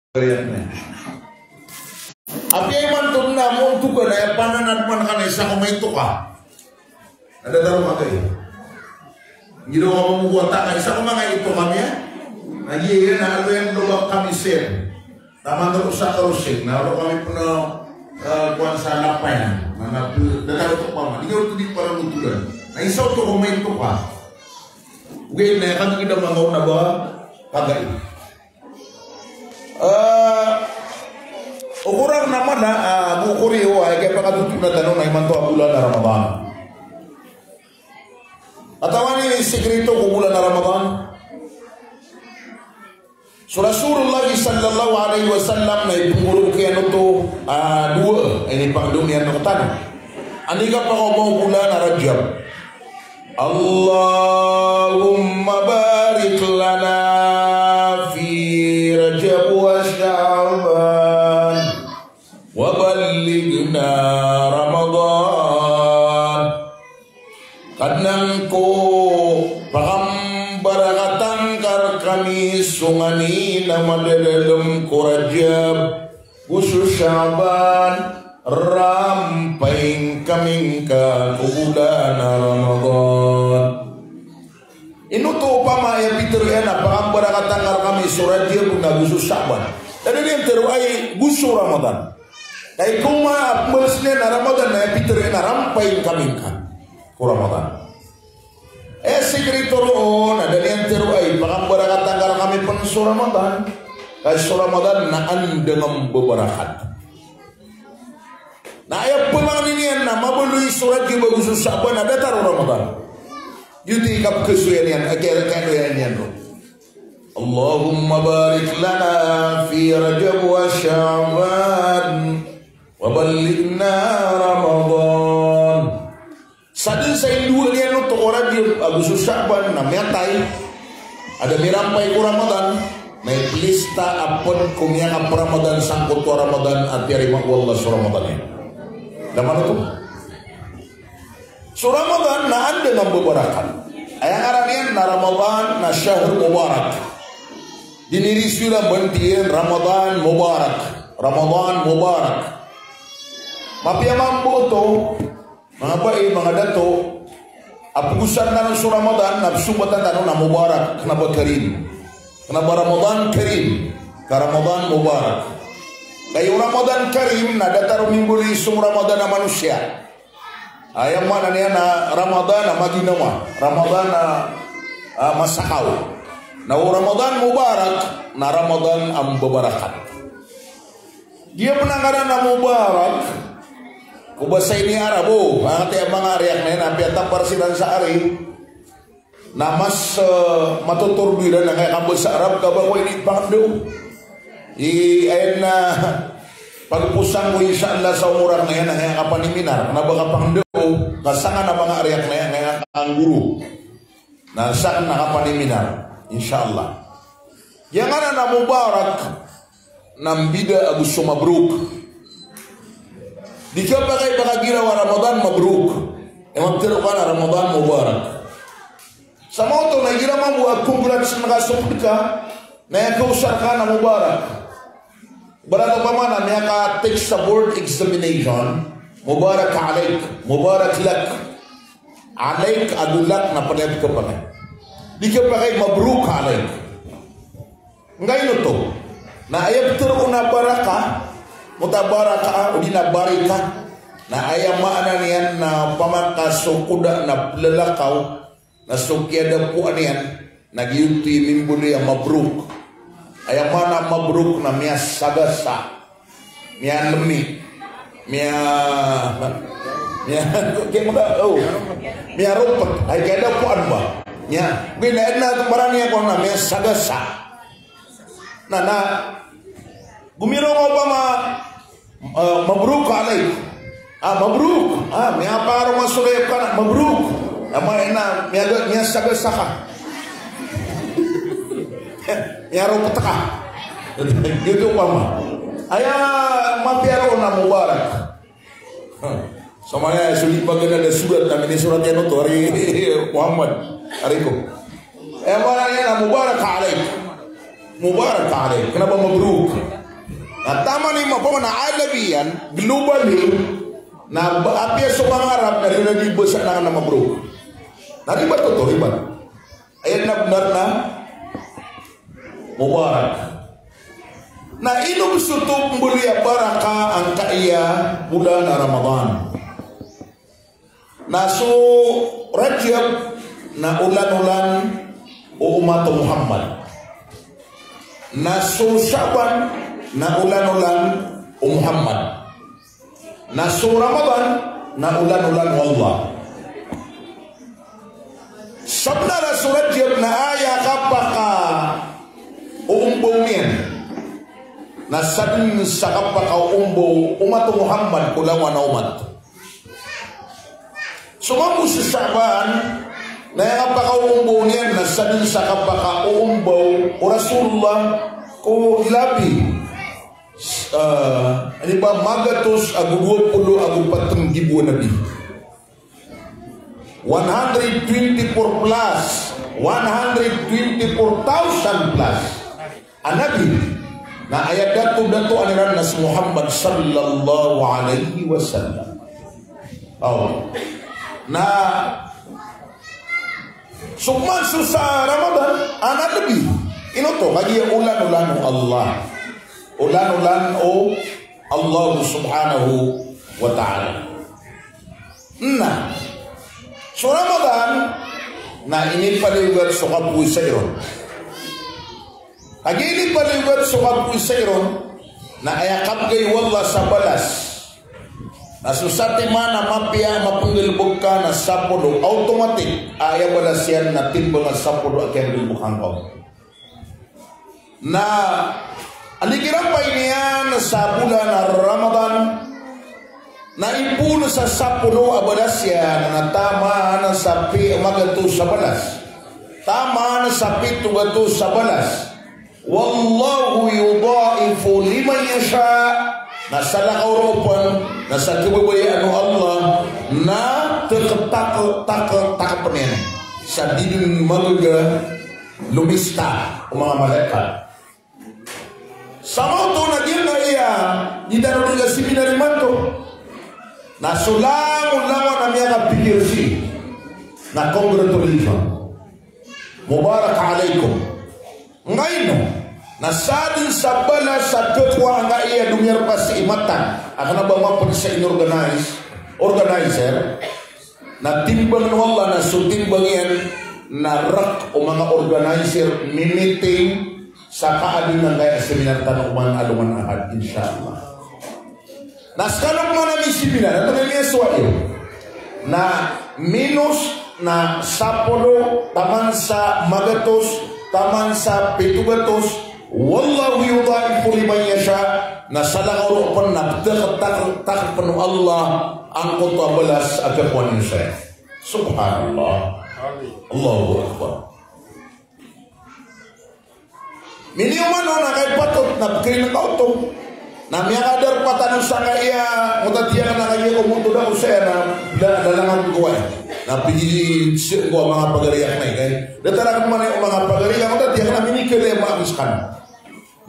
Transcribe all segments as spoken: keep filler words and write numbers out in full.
Apiya imanto na monto ka na aya pananad man ka na isa ko maito ka. Ada taro ka kay. Ngiro ka mo buwata ka isa ko manga ito kami ya. Na giya na alo yan do ba kami sen. Taman ro sa karusing na ro kami pno, eh, kuwan sa lapayan. Na na dataro to pama. Di ka ro to di para lutulan. Na isa to ko maito ka. Ugay na ya kami kida mangaw na ba kagay. Ah, okorang na mana, ah, bokori o, ay kaya pakatutup na tano na imanto a bolan a Ramadan. Katawan i sikreto ko bolan a Ramadan. So Rasulullah sallallahu alaihi wasallam na ipngolog iyan oto, ah, dowa, inipangdom iyan rktano. Anda i kapakaoma o bolan a Rajab. Allahumma barik lana fi Rajab wa Sha'ban wa ballighna Ramadan. Kadnan ko, pakambarakatan ka rkami so nganin a madadalm ko Rajab go so Sha'ban, rampay ngka aming ka ko bolan a Ramadan. Ino oto opama aya pitharo iyan a pakambarakatan ka rkami so Rajab na go so Sha'ban? Da niyan tharoa i go so Ramadan. Ka ikaoma a pmbaloy niyan a Ramadan na aya pitharo iyan a rampay ngka aming ka ko Ramadan. Eh, sikreto roo na da niyan tharoa i pakambarakatan ka rkami pn so Ramadan. Ka so Ramadan na andang a mbabarakat. Na aya pmangni niyan na mabaloy so Rajab ago so Sha'ban a datar o Ramadan. Giyoto i kapkhasoya niyan, a kaya, kaya niyan roo. Allahumma barik lana fi Rajab wa Sha'ban wa ballighna Ramadan. Sadn sa indowa niyan oto ko Rajab ago so Sha'ban na miyatay a da mirampay ko Ramadan, na iplista a pd ko miyakap-Ramadan sangkoto a Ramadan a tiyarima o Allah so Ramadan iyan. Da man oto. So Ramadan na andang a mbabarakat. Aya ngaran iyan na Ramadan na shahr mubarak. Diniriso iran ba tig iran Ramadan mubarak. Ramadan mubarak. Mapiya mambo oto. Manga bai, manga dato, a pgosan tano so Ramadan, na psombatan tano na mubarak, kna ba karim. Kna ba Ramadan karim, ka Ramadan mubarak. Kagiya o Ramadan karim, na datar o mimbaloy so Ramadan a manosiya. Aya maana niyan na Ramadan a maginawa, Ramadan a, a masakaw. Na o Ramadan mubarak, na Ramadan a mbabarakat. Giya pn a ngaran a mubarak ko basa ini Arab, o, angkati a manga riyak na iyan, apiya tampar siran sa ari. Na mas, eh, matotorbiran na kaya kambasa Arab, ka ba ko ini pangdo. I, ayan na, pagpusang ko, insha Allah, sa omorak na iyan, na kaya kapaniminar, na ba kapangdo, ka sangkanan a manga riyak na iyan, kaya kangguru. Na sakn na kapaniminar, insha Allah. Giya ngaran a mubarak na mbida ago so mabruk. Di kapakay ba ka igira a Ramadan mabruk. Aya matharo ka na Ramadan mubarak. Sa maoto na igira mambo a congrats na ka so pd ka, na aya kaosar ka na mubarak. Ibarat opama na miyaka-take sa board examination, mubarak alaik, mubarak lak. Alaik ago lak na pd a di kapakay. Di kapakay mabruk alaik. Nggaino oto? Na aya ptharoon a baraka, mutabaraka, odi na barika. Na aya maana niyan na opama ka so koda na plalakaw, na so kiyadapoan iyan, na giyoto i mimbaloy a mabruk. Aya maana a mabruk na miyasagasa, miyalmi, miya, miya, kaya mo da, o, miyaropot. Ay, kiyadapoan ba? Miya, gina, na, marani ako na miyasagasa. Na, na, gomiraw ka opama, eh, mabruk alaik. Ah, mabruk. Ah, miyaparo masoray ka na, mabruk. Ama ina, miya, miyasagasa ka. Miyaropot ka. Giyoto opama. Aya mapiya roo na mubarak. Sa maya, so di pagana da surat na minisorat iyan oto, ari Muhammad, ari ko. Aya maana niyan na mubarak alaik. Mubarak alaik. Kna ba mabruk? Na taman i mapamana alamiyan, globally, na ba-, apiya so manga Arab na di na di basa na kana mabruk. Na ribat oto, ribat. Aya na bnar na mubarak. Na ino bes oto mbaloy a baraka angkaya olan a Ramadan? Na so Rajab na olan-olan o umat o Muhammad. Na so Sha'ban na olan-olan o Muhammad. Na so Ramadan na olan-olan o Allah. Sabnar a so Rajab na aya kapakaoombaw niyan na sadn sa kapakaoombaw o umat o Muhammad ko langowan a umat. So mambo so Sha'ban na aya kapakaoombaw niyan na sadn sa kapakaoombaw o Rasulullah ko labi, ah, ino ba, magatos ago dowa polo ago pat nggibo a nabi. One hundred twenty-four plus, one hundred twenty-four thousand plus a nabi, na aya dato-datoan iran na si Muhammad sallallahu alaihi wasallam. Aw. Na so pman so sa Ramadan, a na lbi. Ino oto? Kagiya olan-olan o Allah. Olan-olan o Allah subhanahu wa ta'ala. Na so Ramadan na inipaliyogat so kapowasa iron. Kagiya inipaliyogat so kapowasa iron, na aya kabgay o Allah sa balas na so satiman a mapiya a mapnggalbk ka na sapolo, automatic a aya balas iyan na timbang a sapolo a kiyanggalbk angka on. Na a lagid iran pn iyan sa bolan a Ramadan na ipoon sa sapolo a balas iyan na taman sa pi-, magatos a balas. Taman sa pito gatos a balas. Wallahu yudha'ifu liman yasha. Na salakaw roo pn na sa kababayaan o Allah na takp, takp, takp, takpn iyan sa di dn magaga lomista o manga malaikat. Sa maoto na giyangkaya, di tano dn ka seminar imanto. Na so langon, langon a miyakapikir sii na congratulations. Mubarak alaikum. Ngaino na sadn sa balas a kakowa angkaya a domiyarpa sii matan a kna ba mapd sa inorganize, organizer, na timbang o Allah na so timbang iyan na rk o manga organizer mimiting sa kaadn angkaya a seminar tano oman a alongan a Ahad, insha Allah. Na skano pman a miseminar, antonaa i miyasowa iyo? Na minos na sapolo taman sa magatos, taman sa pito gatos, wallahu yudha'ifu liman yasha, na salakaw roo pn na ptaktaktakpn o Allah angkoto a balas a kakowa niyo saya. Subhanallah. Allahu Akbar. Miniyoman on a kay patot na pkhailay ka oto. Na miyakadarpa tano sangkaya, motatiya na kaya ko moto da ko saya na da-, dalangan ko ay. Na pigi sii ko manga pagari akn ay kay. Datar akn man o manga pagari akn, motatiya na minikilay ma akn skan.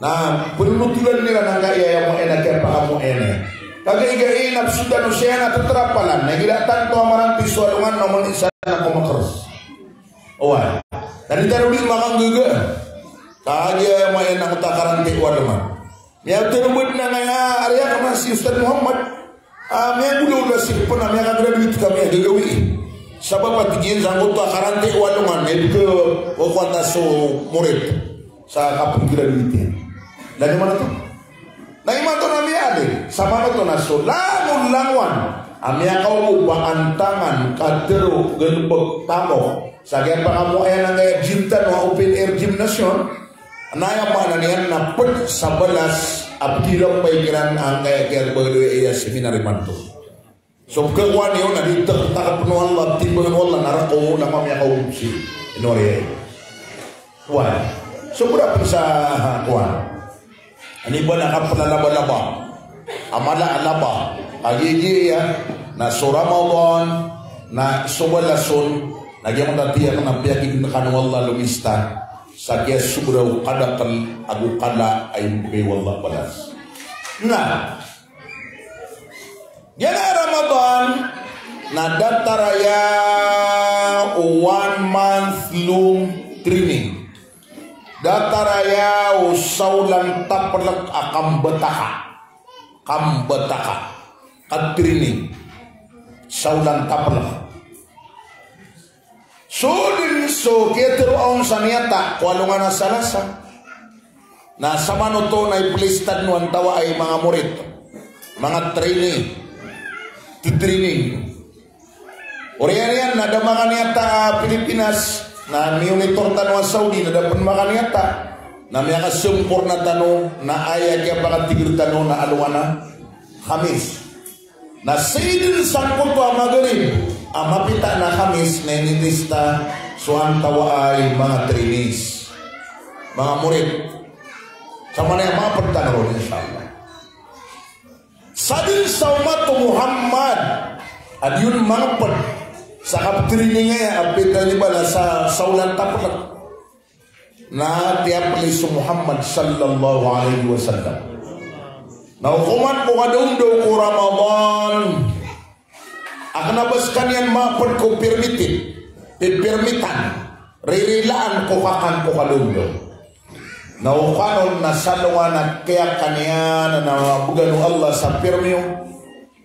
Na pnonotolan iran angkaya a moen a kiyapakamoen. Kagiya igira inapsodan o saya na tatrapalan. Na igira tanto a maranti so alongan na oman isa na komakrs. Oway. Na di tano di makanggaga. Kagiya mayan a kota karanti o alongan. Miyatero bed na ngaya ari akn a si Ustadh Muhammad. Ah, miyagolawla si pn a miyakagraduate kami a gagawii. Sabap a tig iyan sangkoto a karanti o alongan, na ipk o kota so morit sa kapnggraduate iyan. Lagid man oto. Na imanto na miyaalin, sa manoto na so langon langowan a miyakaogo ba antangan, katero, galbk, tamok sa kiyapakamoayan angkaya gym tano a open air gymnasium, na aya maana niyan na pd sa balas a pkhilampay kiran angkaya kiyapagaloya iya seminar imanto. So pkhakowa niyo na di taktakpn o Allah, timbang o Allah na rk o langowan a miyakaogo sii. Ino ari aya? Kowan. Sobra pn sa kowan. Ini ba na kapnalabalaba a mala a laba a giya na so Ramadan na so balas on na giyangkoto a tiyak na piyakign kano o Allah lomista sa kiyasobra o kadakl ago kala a imbgay o Allah balas. Na giyangkai a Ramadan na datar aya o one month long training. Datar aya o saolan taplk a kambtaka. Kambtaka. Ka-training. Saolan taplk. So dn so kiyatharoa on sa miyata ko alongan a Salasa. Na samanoto na i-place tano antawaa i manga morit, manga trainee, ti-training. Oriyan iyan na da makaniyata a Pilipinas, na miyonitor tano a Saudi na da pn makaniyata. Na miyakasomporna tano na aya kiyapakatigr tano na alongan a Khamis. Na sii dn sangkoto a Maghrib a mapita na Khamis na inilista so antawaa i manga trainees, manga morit. Samanaya mapd tano ron, insha Allah. Sadn sa omat o Muhammad a di on mangpd sa kaptraining aya a pitharo iyan a sa, saolan taplk. Na tiyapli so Muhammad sallallahu alaihi wasallam. Na okoman ko kadaondaw ko Ramadan a kna ba skaniyan mapd ko permitted, pipirmitan, ririlaan ko kakan ko kadaondaw. Na okanon na sa alongan a kiyakan iyan na bgan o Allah sa pirmiyo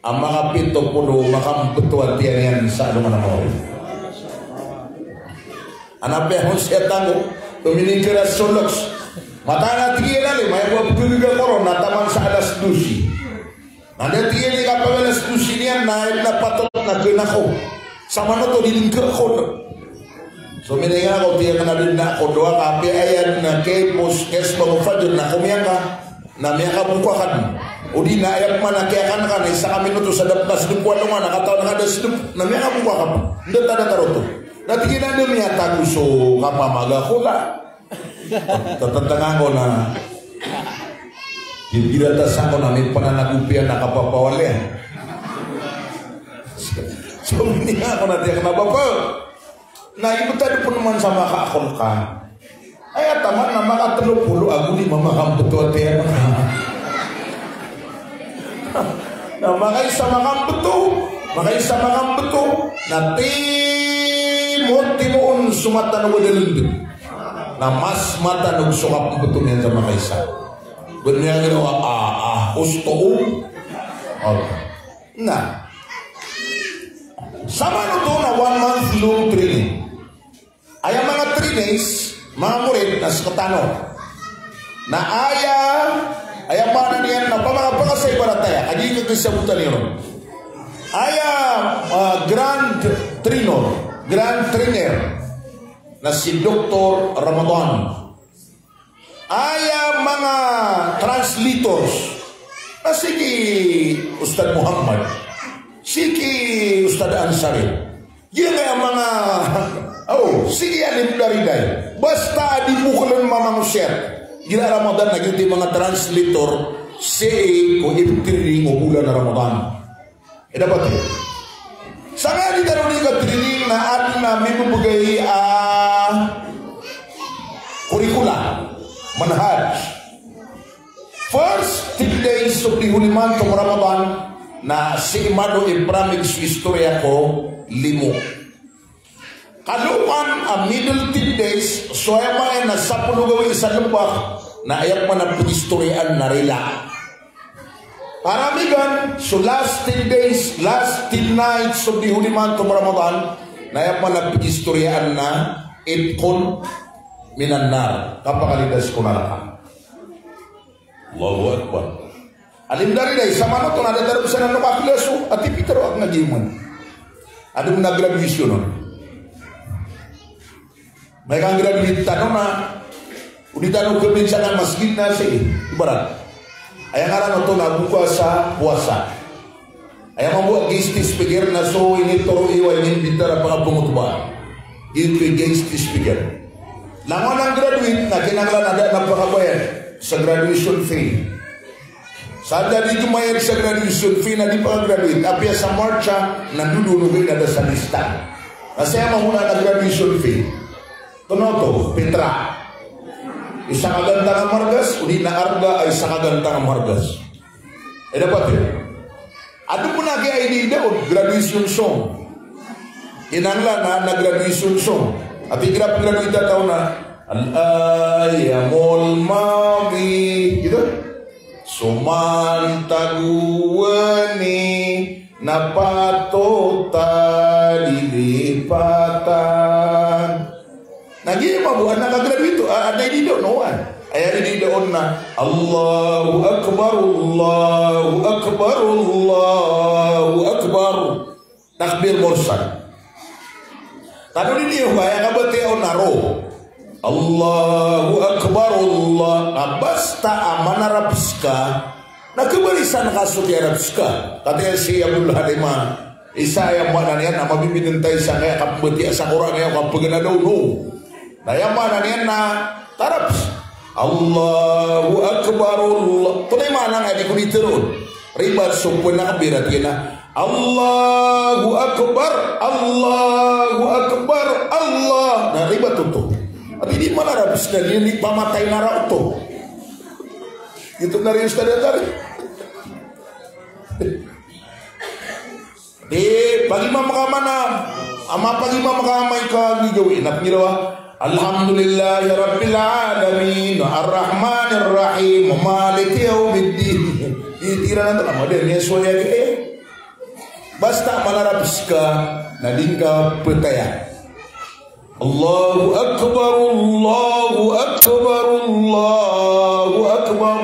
a makapito polo, makambto a tiyan iyan sa alongan a mawri. Ana piya hon siya tango, tominingkira so loks. Mataan a tig iyan a lima, aya bo a pgagaga ko ron na taman sa alas dose. Na da tig iyan i kapag-alas dose niyan na aya na patot na kna ko. Samanoto di lingkar ko. So mininga ko, tig iyan a di na ko dowa ka, apiya aya na kepos, kesbang o fajr na komiyanga. Na miyakaboka ka dn. O di na aya pman a kiyakan ka na isa ka minuto sa da pn ka sdp ko alongan a katawan ka da sdp. Na miyakaboka ka pn. Nda ta da taroto. Na tig iyan a da miyatago so kapamaga ko la. Tatatanga ko na. Di bira ta sangko na mipananagopi a na kapapawali. So mininga ko na tig iyan a bapa. Na ibtad pn man sa makaakol ka. Aya taman na makatlo polo ago di mamakambto a tiyan. Na makaisa makambto, makaisa makambto. Na timo, timoon so matanog a dalndg. Na mas matanog so kapmbto niyan sa makaisa. Bniyag na wa, ah, ah, usto, um. Okay. Na samanoto na one month long training. Aya manga trainees, manga morit na sktano. Na aya, aya maana niyan na pamanga pangasa ibarat aya, agi ka kisabotan iyan. Aya, ah, grand trainer, grand trainer na si Doktor Ramadan. Aya manga translators na si ki Ustadh Muhammad, si ki Ustadh Ansari. Giyangkaya manga, o, si ki Alim Daridai. Basta a di bo kn mamangosiyat. Igira Ramadan na giyoto i manga translator sii ko iptraining o bolan a Ramadan. Ida pati. Sangkaya di tano di katraining na adn a mimbgay a kurikula, manhaj. First ten days of the holy month of Ramadan, na sii mado i pramig so istoriya ko limo. Kalokan a middle ten days, so aya maana na sapolo gawii sa lmbak, na aya pman a pgistoriyaan na rila. Paramigan, so last ten days, last ten nights of the holy month of Ramadan, na aya pman a pgistoriyaan na itqun minan nar, kapakalidas ko naraka. Allahu Akbar. Alim Daridai, samanoto na da tano pzaan a nokakla so, ati pitaro ak na giman. Adn a graduation on. Miyaka-graduate tano na, o di tano khabinsan a masgit na sii, ibarat. Aya ngaran oto na buka sa puasa. Aya mambo a guest speaker na so initoro iyo a inimbitar a pangapangotba. Giyoto i guest speaker. Langon a graduate na kinanglan a da na pakabayad sa graduation fee. Sa da di dn mayad sa graduation fee na di pakagraduate. Apiya sa marcha na dodoon o gawii na da sa lista. Na saya mambo na graduation fee. Tonoto, pitra. Isa ka gantang a margas, o di na arga a isa ka gantang a margas. Aya dapat iyan. Adn pn a giya iniida on, graduation song. Inanglan na, na graduation song. Ati igira pn graduate a taw na, "Al-ayyamul madi." Giyoto. "So mantag o wani na patot a lilipatan." Na giya mabaya na kagraduate, a, adn a iniida on, oway. Aya iniida on na, "Allahu Akbar, Allahu Akbar, Allahu Akbar." Takbir mursal. Tano di niyo, aya kabatiya on na ro. "Allahu Akbar, Allah." Na basta a manarap ska, na kabarisan ka so kiyarap ska. Katii si Abdul Halimah, isa aya maana niyan na mabibinentay sa kaya kapmbatiya sa Qur'an aya kapagana daw, no. Na aya maana niyan na tarap. "Allahu Akbar, Allah." Tonaa i maana niyan, di ko di teroon. Ribat so pnakbir a tig iyan a, "Allahu Akbar, Allahu Akbar, Allah." Na ribat oto. Ati di manarap ska, di, di pamatay na ra oto. Ito na rin, Ustadh Azhar. Di, pag-imam ka man a, ama pag-imam ka, amay ka gigawii, na pnggiraw a, "Alhamdulillahi Rabbil Alamin, Arrahmanir Rahim, Maliki Yawmiddin." Di, di iran antonaa, mada niyan so aya, eh. Basta manarap ska, na di ngka ptaya. Allahu Akbar, Allahu Akbar, Allahu Akbar.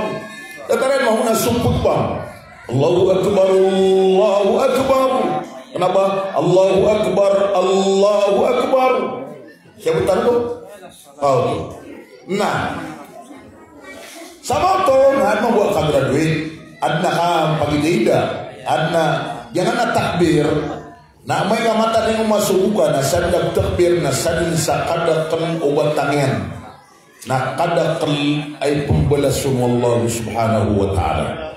Datar iyan mahona so khutbah. Allahu Akbar, Allahu Akbar. Kna ba? Allahu Akbar, Allahu Akbar. Siya bo tano? Ah, okay. Na, sa maoto na adn a mabaya a kagraduate, adn a kapagidaida, adn a, giyanan a takbir. Na amay ka mataan i oman so boka na sadn a takbir na sadn sa kadakl o batang iyan. Na kadakl a ipmbalas on o Allah subhanahu wa ta'ala.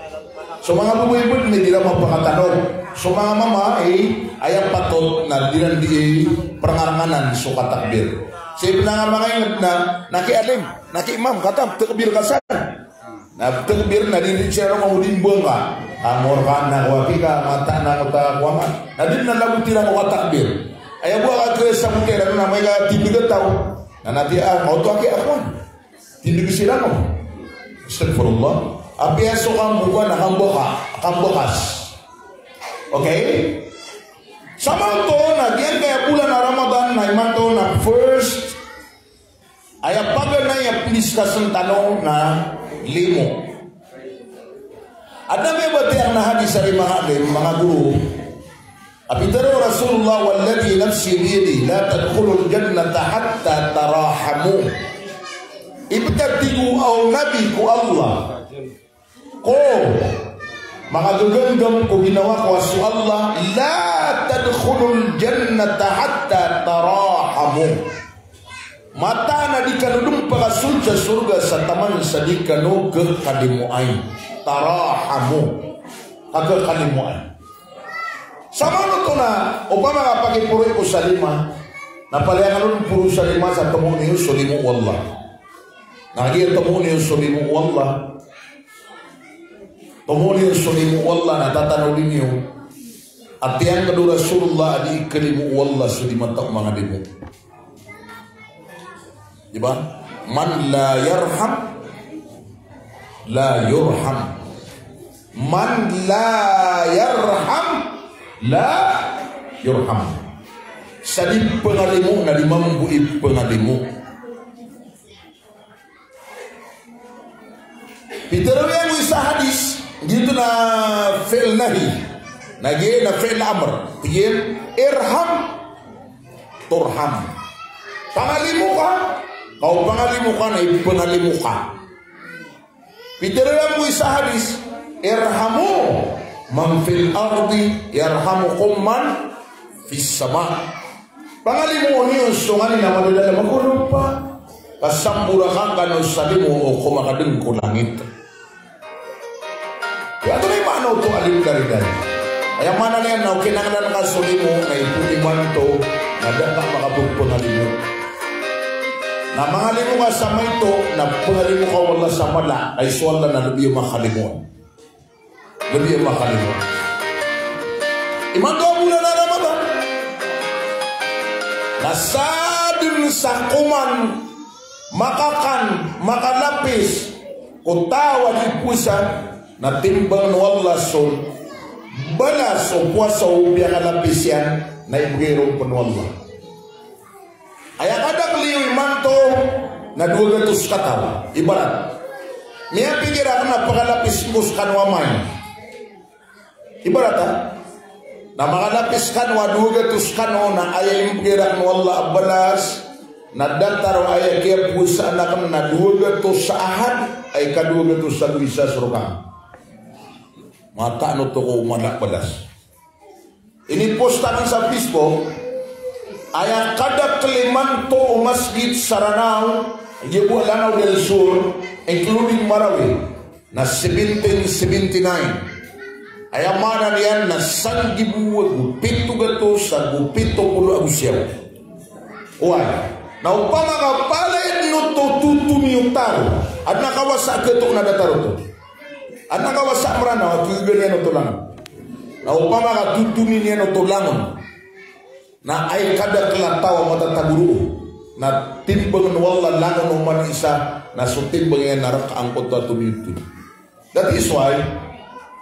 So manga babay bo na di iran mapakatanog. So manga mama, eh, aya patot na di iran di, eh, prangaranganan so katakbir. Sii pn a manga ingd na, na ki alim, na ki imam, katam, takbir ka san. Na takbir na di, di siran ron mambo di mbangka. Amor ka na ko aki ka, mataan a ko ta ko ama. Na di na lagot iran ko katakbir. Aya bo a katakbir sa mutera na amay ka tindg a taw. Na, na di a, maoto aki a kowan. Tindg siran o. Astaghfirullah. Apiya so kamboka na kamboka, kambokas. Okay? Sa maoto na giyangkaya bolan a Ramadan na imanto na first, aya paganay a pindiscussn tano na limo. Adn a miyabatiya na hadis a ri manga alim, manga goro. A pitharo o Rasulullah, "Walladhi nafsi biyadihi, la tadkhulul jannata hatta tarahamu." Iptad, tig o Nabi ko Allah, ko makagaganggam ko ginawa ko a so Allah, "La tadkhulul jannata hatta tarahamu." Mataan a di kano dn pakasold sa sorga sa taman sa di kano khakalimoay. Tarahamu. Khakalimoay. Sa maoto na, opama ka pakiporoy ko sa lima, na palaya kano dn poro sa lima sa tomo niyo so limo o Allah. Na kagiya tomo niyo so limo o Allah, tomo niyo so limo o Allah na tatanodi niyo a tiyangkd o Rasulullah a di kalimo o Allah so di matao mangalimo. Di ba? Man la yarham, la yurham. Man la yarham, la yurham. Sa di pangalimo na di mambo i pangalimo. Pitharo iyan ko isa a hadis, giyoto na fi'l nahi. Na giya na fi'l amr. Tig iyan, "Irham turham." Pangalimo ka, kaw pangalimo ka na ipangalimo ka. Pitharo iyan ko isa a hadis, "Irhamu man fil ardi yarhamukum man fis sama." Pangalimoon iyo so nganin a madadalm ko lopa, ka samborakan kano sa limo o komakadng ko langit. Aya antonaa i maana oto, alim ka ridan? Aya maana niyan na o kinanglan ka so limo na ipodi imanto na da ka makapagpangalimo. Na mangalimo ka sa maito na pangalimo ka o Allah sa mala, ay so Allah na lobi iyo makalimoon. Lbi a makalimo. Imanto a bolan a Ramadan na sadn sa koman makakan, makalapis ko taw a di powasa, na timbang o Allah so balas o powasa o piyakalapis iyan, na ibgay ron pn o Allah. Aya kadakl iyo imanto na dowa gatos kataw. Ibarat, miyapikir akn a pakalapis ko skano a main. Ibarat a, na makalapis kano a dowa gatos kano, na aya imbgay rakn o Allah a balas na datar o aya kiyapowasaan akn na dowa gatos sa ahad, ay ka dowa gatos sa ago isa so rkn. Mataan oto ko mala a balas. Inipost akn sa Facebook, aya kadakl imanto o masgit sa Ranao, giya bo a Lanao del Sur, including Marawi, na seventeen seventy-nine. Aya maana niyan na sanggibo ago pito gatos ago pito polo ago siyaw. Oway. Na opama ka palaya dn oto totoni o taro, adn a kawasa a gato na datar oto. Adn a kawasa a Mranaw a kagaga niyan oto langon. Na opama ka totoni niyan oto langon, na aya kadakl a taw a matatago roo, na timbangn o Allah langon oman isa, na so timbang iyan na rk angkoto a toniyotoni. That is why,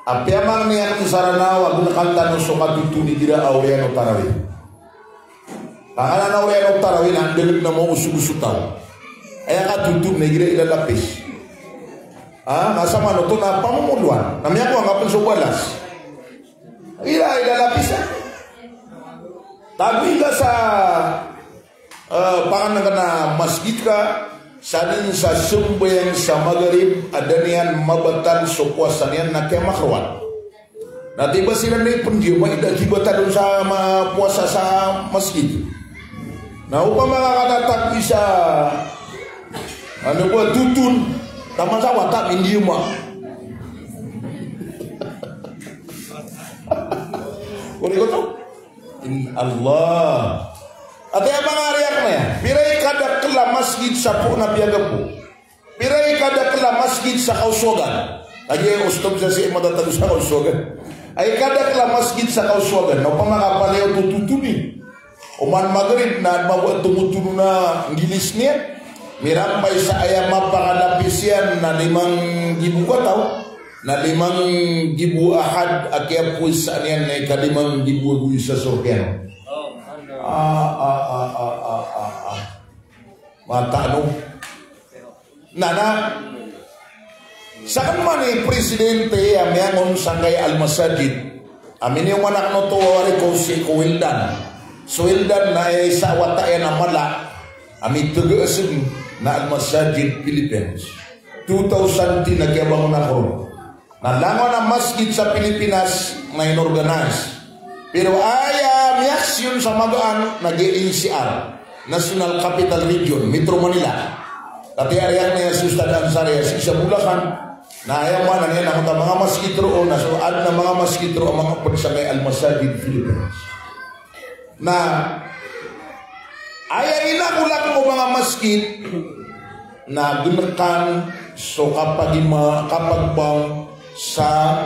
apiya mangni akn sa Ranao a gnkan tano so katotoni igira a oriyan o tarawih. Pangala na oriyan o tarawih na ndgd na maosogoso taw. Aya katotoni na igira ilalapis. Ah, na saman oto na pamomoloan. Na miyakowa ngka pn so balas. Igira ilalapis, ah. Tagoy ka sa, eh, pangan ka na masgit ka, sadn sa sambayang sa Maghrib, a da niyan mabatal so powasa niyan na kiyamakroan. Na tiba siran na ipndiyama i da kibatalon sa ma-, powasa sa masgit. Na opama ka katatap isa, ano ba, toton, taman sa wata, mindiyama. Ori ko to? In Allah. Ati a manga riyak na ya. Pira i kadakl a masgit sa poon a piyagapo? Pira i kadakl a masgit sa Kauswagan? Lagi, ustadh, sa si matatago sa Kauswagan. Ay kadakl a masgit sa Kauswagan. Na opama ka palaya oto totoni, oman Maghrib na adn mambo a tomotono na nggilis niyan. Mirampay sa aya mapakalapis iyan na limang gibo kataw. Na limang gibo ahad a kiyapowasaan iyan na ika limang gibo ago isa so rk iyan. Ah, ah, ah. Mataan o. Na, na. Sakn man i presidente a miyangon sangkai a Al Masajid. A miniyoman akn oto a wari ko si ko Wildan. So Wildan na isa a wata iyan a mala a mitgd sn na Al Masajid Philippines. Two thousand ten a kiyabangon ako ron. Na langon a masgit sa Pilipinas na inorganize. Pero aya miyaksiyon sa magaan na giya N C R, National Capital Region, Metro Manila. Katii a riyak na iya si Ustadh Ansari a sii sa Bulacan. Na aya maana niyan na angkoto a manga masgit roo, na so adn a manga masgit roo a manga pd sangkai a Al Masajid Philippines. Na aya inakolak o manga masgit na gnkan so kapagima, kapagbang sa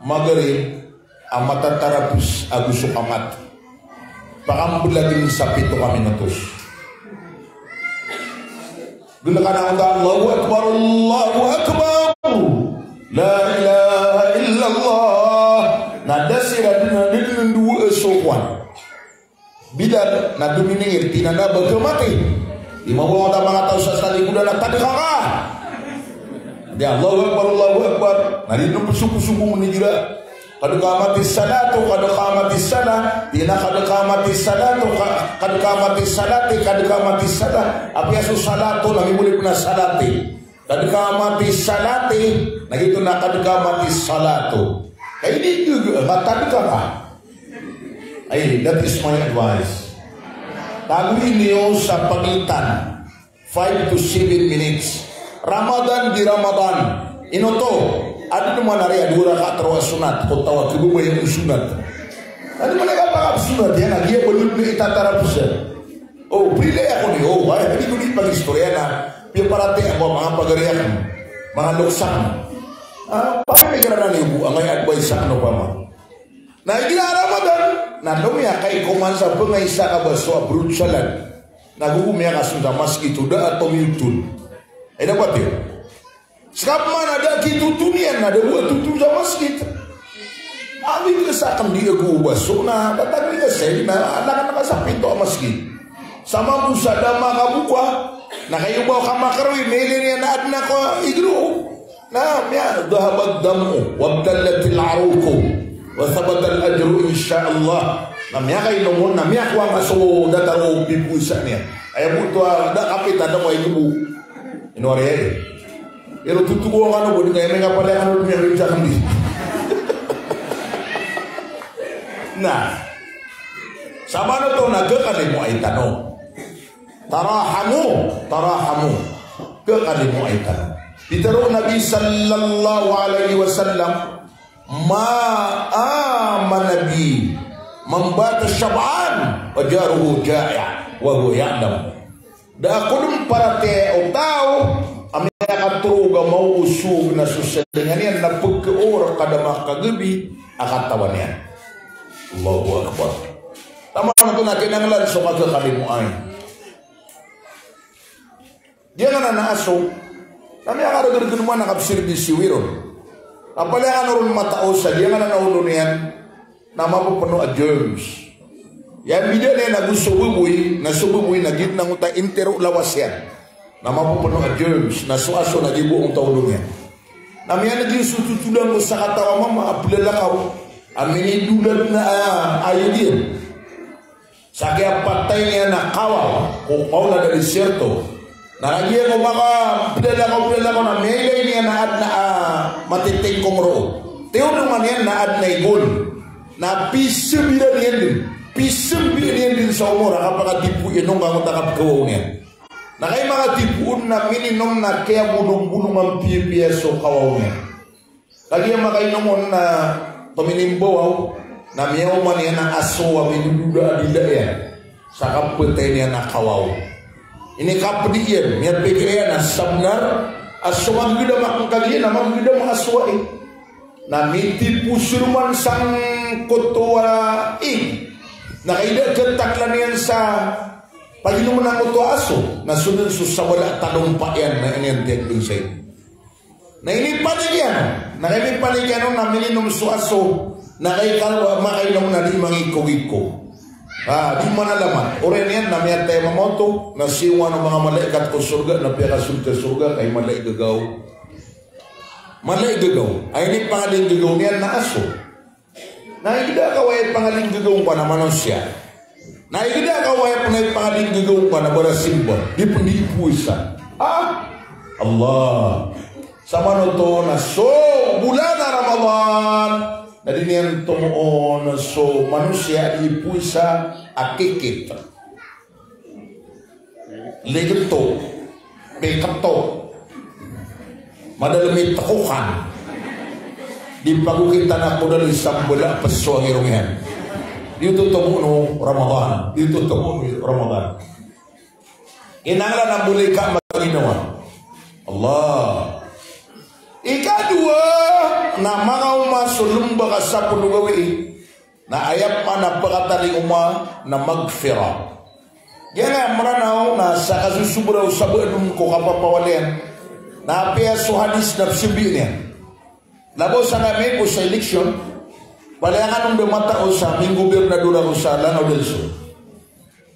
Maghrib a matatarapos ago so kamat. Pakamblag sa pito ka minutos. Gnkan angkoto a Allahu Akbar, Allahu Akbar. La ilaha illallah. Na da siran dn a da dn a dowa so kowan. Bilal na dominingir, tinan a ba kamati. Di mambo angkoto a manga taw sa talikodan a tadka ka. Di Allahu Akbar, Allahu Akbar. Na di dn psoposopo minigira. Qad qamatis salatu, qad qamatis salah. Tinan a qad qamatis salatu, qa-, qad qamatis salati, qad qamatis salah. Apiya so salatu na mimoli pn a salati. Qad qamatis salati, na giyoto na qad qamatis salatu. Ka ini juga, matadka ka. Ay, that is my advice. Tagoy niyo sa pagitan five to seven minutes. Ramadan di Ramadan. Ino oto, adn man a riya dowa rakaat roo a sunat, ko taw a khababaya o sunat. Adn man a kapakapsunat iyan a giya ba lod na itatarapos iyan. O, prilay ako niyo, o, ay, di ko di pag-istorya na piyaparatiyaya ko a manga pagari akn, manga loks akn. Ah, pamikiran iyan bo, angkaya advice sa ano pa ma. Na igira Ramadan, na lomiyakay ko man sa pengaysa ka baso a brut salad. Na gogo miyakasold sa masgit o da a tomiyotol. Ay, dapat iyan. Seka pman a da a kitoton iyan, na da bo a toton sa masgit. Abi ka sa kandii ago baso na tatagwi ka sa, na anak-anak ka sa pinto a masgit. Sa mambo sa da makaboka, na kayo ba ka makaroy, mailay niyan na adn a ko igro. Na miya, "Dhahabad dam'u, wabtallatil aruqu, wa thabatal ajru insha Allah." Na miyakainom on, na miyakowa nga so datar o piposan iyan. Aya bo oto a da kapita da ko ay bo. Ino ari aya. Iro totogo kano bo, di kaya may kapalaya kano bo, miya, miya, miya. Na, sa manoto na kakalimoay tano. Tarahamu, tarahamu. Kakalimoay tano. Pitharo o Nabi sallallahu alaihi wasallam, "Ma amana bi man bata shab'an wa jaruhu ja'i' wa huwa ya'lam." Da a ko dn paratiyaya o taw a miyakatorog a maosog na so salingan iyan na pkaor ka da makagabi a katawan iyan. Allahu Akbar. Taman oto na kinanglan so kakakalimoay. Giyanan a aso na miyakaragrg man a kapsirbisiwi ron. Na palaya kano ron matao sa giyanan a olo niyan na mapopeno a germs. Aya mbida niyan ago so baboy, na so baboy na giyanan a ngota intero lawas iyan. Na mapopeno a germs, na so aso na giya bo a ngota olo niyan. Na miyaneg iyan so totodan ko sakataw a mama a plalakaw a minidolad na, ah, ayod iyan. Sa kiyapatay niyan a kawaw ko kawaw na da desierto. Na lagid iyan ko maka plalakaw, plalakaw na miyailay niyan a adn a, ah, matitingkong roo. Tiyolongan iyan na adn a igol. Na pisambiran iyan dn. Pisambiran iyan dn sa omor a kapakatipo iyan on ka ngota kapkawaw niyan. Na kay makatipo on na mininom na kiyabolongbolong a piyapiya so kawaw niyan. Kagiya makainom on na tominimbawaw, na miyaoma niyan a aso a midododa a dila iyan sa kapatay niyan a kawaw. Inikapdi iyan, miyapikir iyan a sabnar a so magdam a kagiya na magdam a aso ai. Na mitipos roman sangkoto a ig. Na kaida kataklan iyan sa paginom angkoto a aso, na so dn so sabala a talompa iyan na iniyantiyag dn sa ig. Na inipanik iyan on, na inipanik iyan on na mininom so aso, na kay kalo a makainom na di mangikogikog. Ah, di manalamat. Oriyan iyan na miyatay a mama oto, na siyowan o manga malaikat ko sorga, na piyakasold sa sorga, kay mala i gagaw. Mala i gagaw. Ay, inipangalinggagaw niyan na aso. Na igira ka aya pangalinggagaw ngka na manosiya. Na igira ka aya pn aya pangalinggagaw ngka na barasimba. Di pn di ipowasa. Ah? Allah. Sa manoto na so bolan a Ramadan, na di niyan tomoon so manosiya a di ipowasa a kikit. Ligto, piketo, madalm i tkokan. Di pagokitan a kodal i sambala a pso a ngirong iyan. Di oto tomo o Ramadan. Di oto tomo o Ramadan. Kinanglan a boleh ka maginawa. Allah. Ikadowa, na manga oma so lomba ka sapolo gawii. Na aya pman a pkatalingoma na maghfirah. Giyangkaya Mranaw na sa kasosobra o sabadon ko kapapawalian. Na apiya so hadis na pzambi niyan. Labaw sa kami ko sa election, palaya kano da matao sa minggobernador ako sa Lanao del Sur.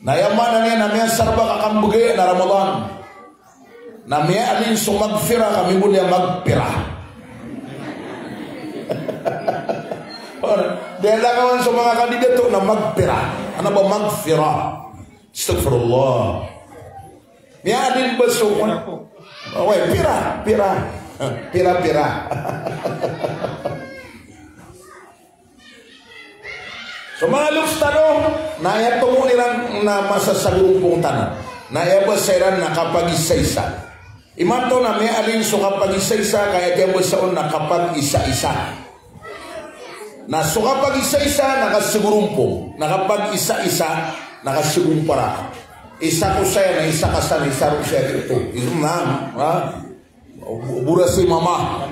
Na aya maana niyan na miyasarba ka kambgay na Ramadan. Na miyaalin so maghfirah ka mimboli a magpira. Dn lakawan so manga kandidato na magpira. Ano ba maghfirah? Astaghfirullah. Miyaalin ba so, oway, pira, pira. Pira, pira. So manga loks tano, na aya tomo iran na masa sa gorompong tano. Na aya basa iran na kapagisaisa. Imanto na miyaalin so kapagisaisa, ka aya kiyabasa on na kapagisaisa. Na so kapagisaisa na kasagorompong, na kapagisaisa na kasagompara. Isa ko saya, na isa ka san, isa ro saya ko. Izo na, ha? Bora si mama.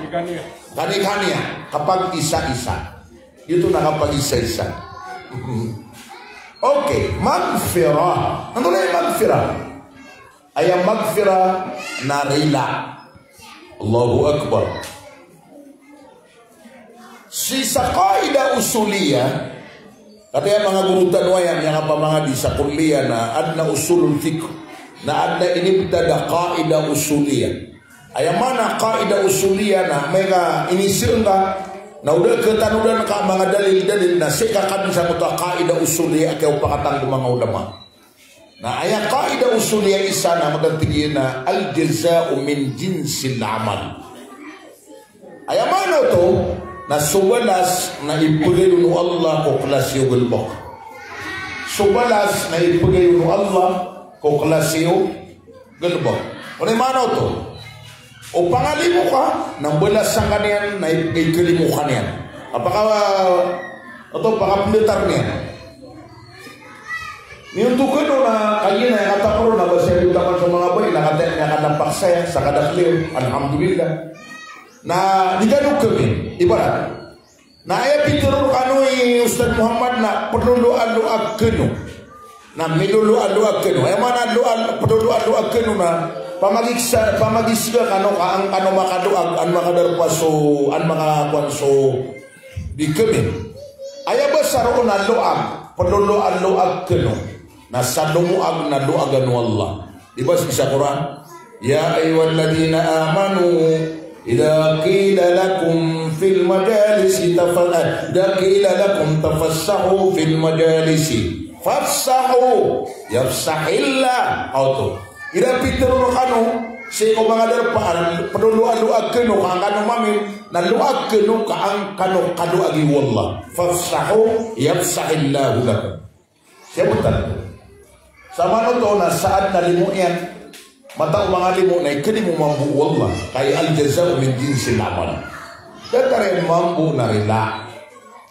Kani-kaniya, kapag-isa-isa. Giyoto na kapag-isa-isa. Okay, maghfirah. Antonaa i maghfirah? Aya maghfirah na rila. Allahu Akbar. Sii sa qaida usuliya, kataya manga guro tano aya miyakapamangadi sa kulliya na adn a usulul fiqh, na adn a inibtad a qaida usuliya. Aya maana qaida usuliya na amay ka inisii ngka, na o da a katanodan ka a manga dalil-dalil na sii ka kadn sa ngoto a qaida usuliya a kiyaopakatan ko manga ulama. Na aya qaida usuliya isa na mataan a tig iyan a al-jaza'u min jinsil amal. Aya maana oto na so balas na ipagayon o Allah ko klasi o galbk. So balas na ipagayon o Allah ko klasi o galbk. Aya maana oto, o pangalimo ka na mbalasan ka niyan na i-, ikalimo ka niyan. Apaka, oto, pakapendatar niyan. Miyonto kano na kagiya na aya kataporo na ba siya diotaman so manga bai na kataya niyan kadapak saya sa kadakliyo. Alhamdulillah. Na di kano kami, ibarat. Na aya pitharo rkano i Ustadh Muhammad na ploloaloag kano. Na miloloaloag kano. Aya maana loal-, ploloaloag kano na pamagisa-, pamagiska kano ka an kano makaloag, an makadarpa so, an makakowan so di kami. Aya basa roo na loag, ploloaloag kano. Na sa lomoag na loagan o Allah. Di ba sii sa Quran? Ya ayyuhalladhina amanu, idha qila lakum fil majalisi tafa-, eh, idha qila lakum tafassahu fil majalisi fafsahu yafsahillah. Oto. Ira pitharo rkano sii ko manga darpa a ploloaloag kano ka an kano mamit, na loag kano ka an kano kaloagi o Allah. Fafsahu yafsahillahu lakum. Siya botan. Sa maana oto na sa adn a limo iyan, matao manga limo na ikalimo mambo o Allah, ka aya al-jaza'u min jinsil amal. Datar iyan mambo na rila.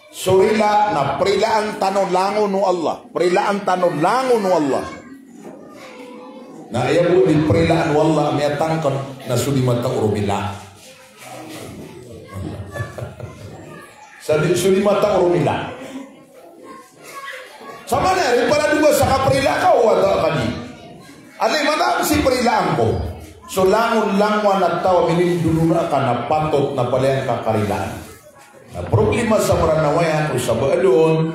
So rila na prilaan tano langon o Allah. Prilaan tano langon o Allah. Na aya bo di prilaan o Allah a miyatangkd na so di matao romila. Sa di, so di matao romila. Sa maana, aya di pala dowa sa kaprila ka o wata ka di. Aya mataan si prilaan ko. So langon, langon a taw a minindolona ka na patot na palaya ngka karilaan. Na problema sa Mranaw ayan o sa Baalon,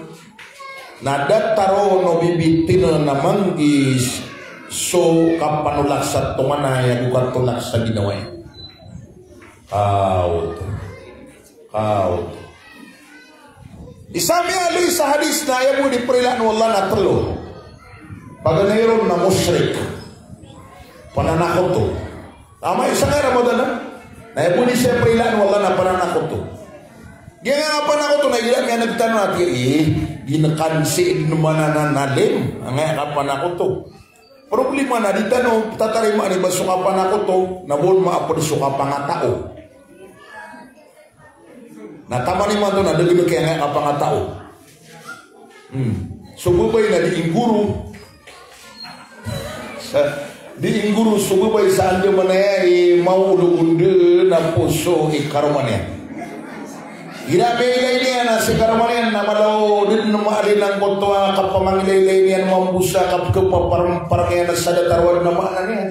na datar on o bibitn na manggis so kapanolak sa tonganay ago katolak sa ginawa iyan. Kaot. Kaot. Isa miyaaloy sa hadis na aya bo di prilaan o Allah na tlo. Paganay ron na mushrik. Pananakoto. Amay isa ka Ramadan na, na aya bo di siya prilaan o Allah na pananakoto. Giyangkai a panakoto na igira miyaneg tano na tig iyan, eh, di ngka nsi dn mananalim angkaya kapanakoto. Problema na di tano tatarimaan i ba so kapanakoto na ba on maapd so kapangatao. Na taman imanto na da dn kiyangkaya kapangatao. Hmm. So babay na di inggoro. Sa, di inggoro so babay sa andamanaya i maolo o ndn a poso i karoma niyan. Igira miyailay niyan a si karoma niyan na mala o da dn maali angkoto a kapamangilaylay niyan mambo sa kapkhapaparmparm iyan sa datar o adn a maana niyan.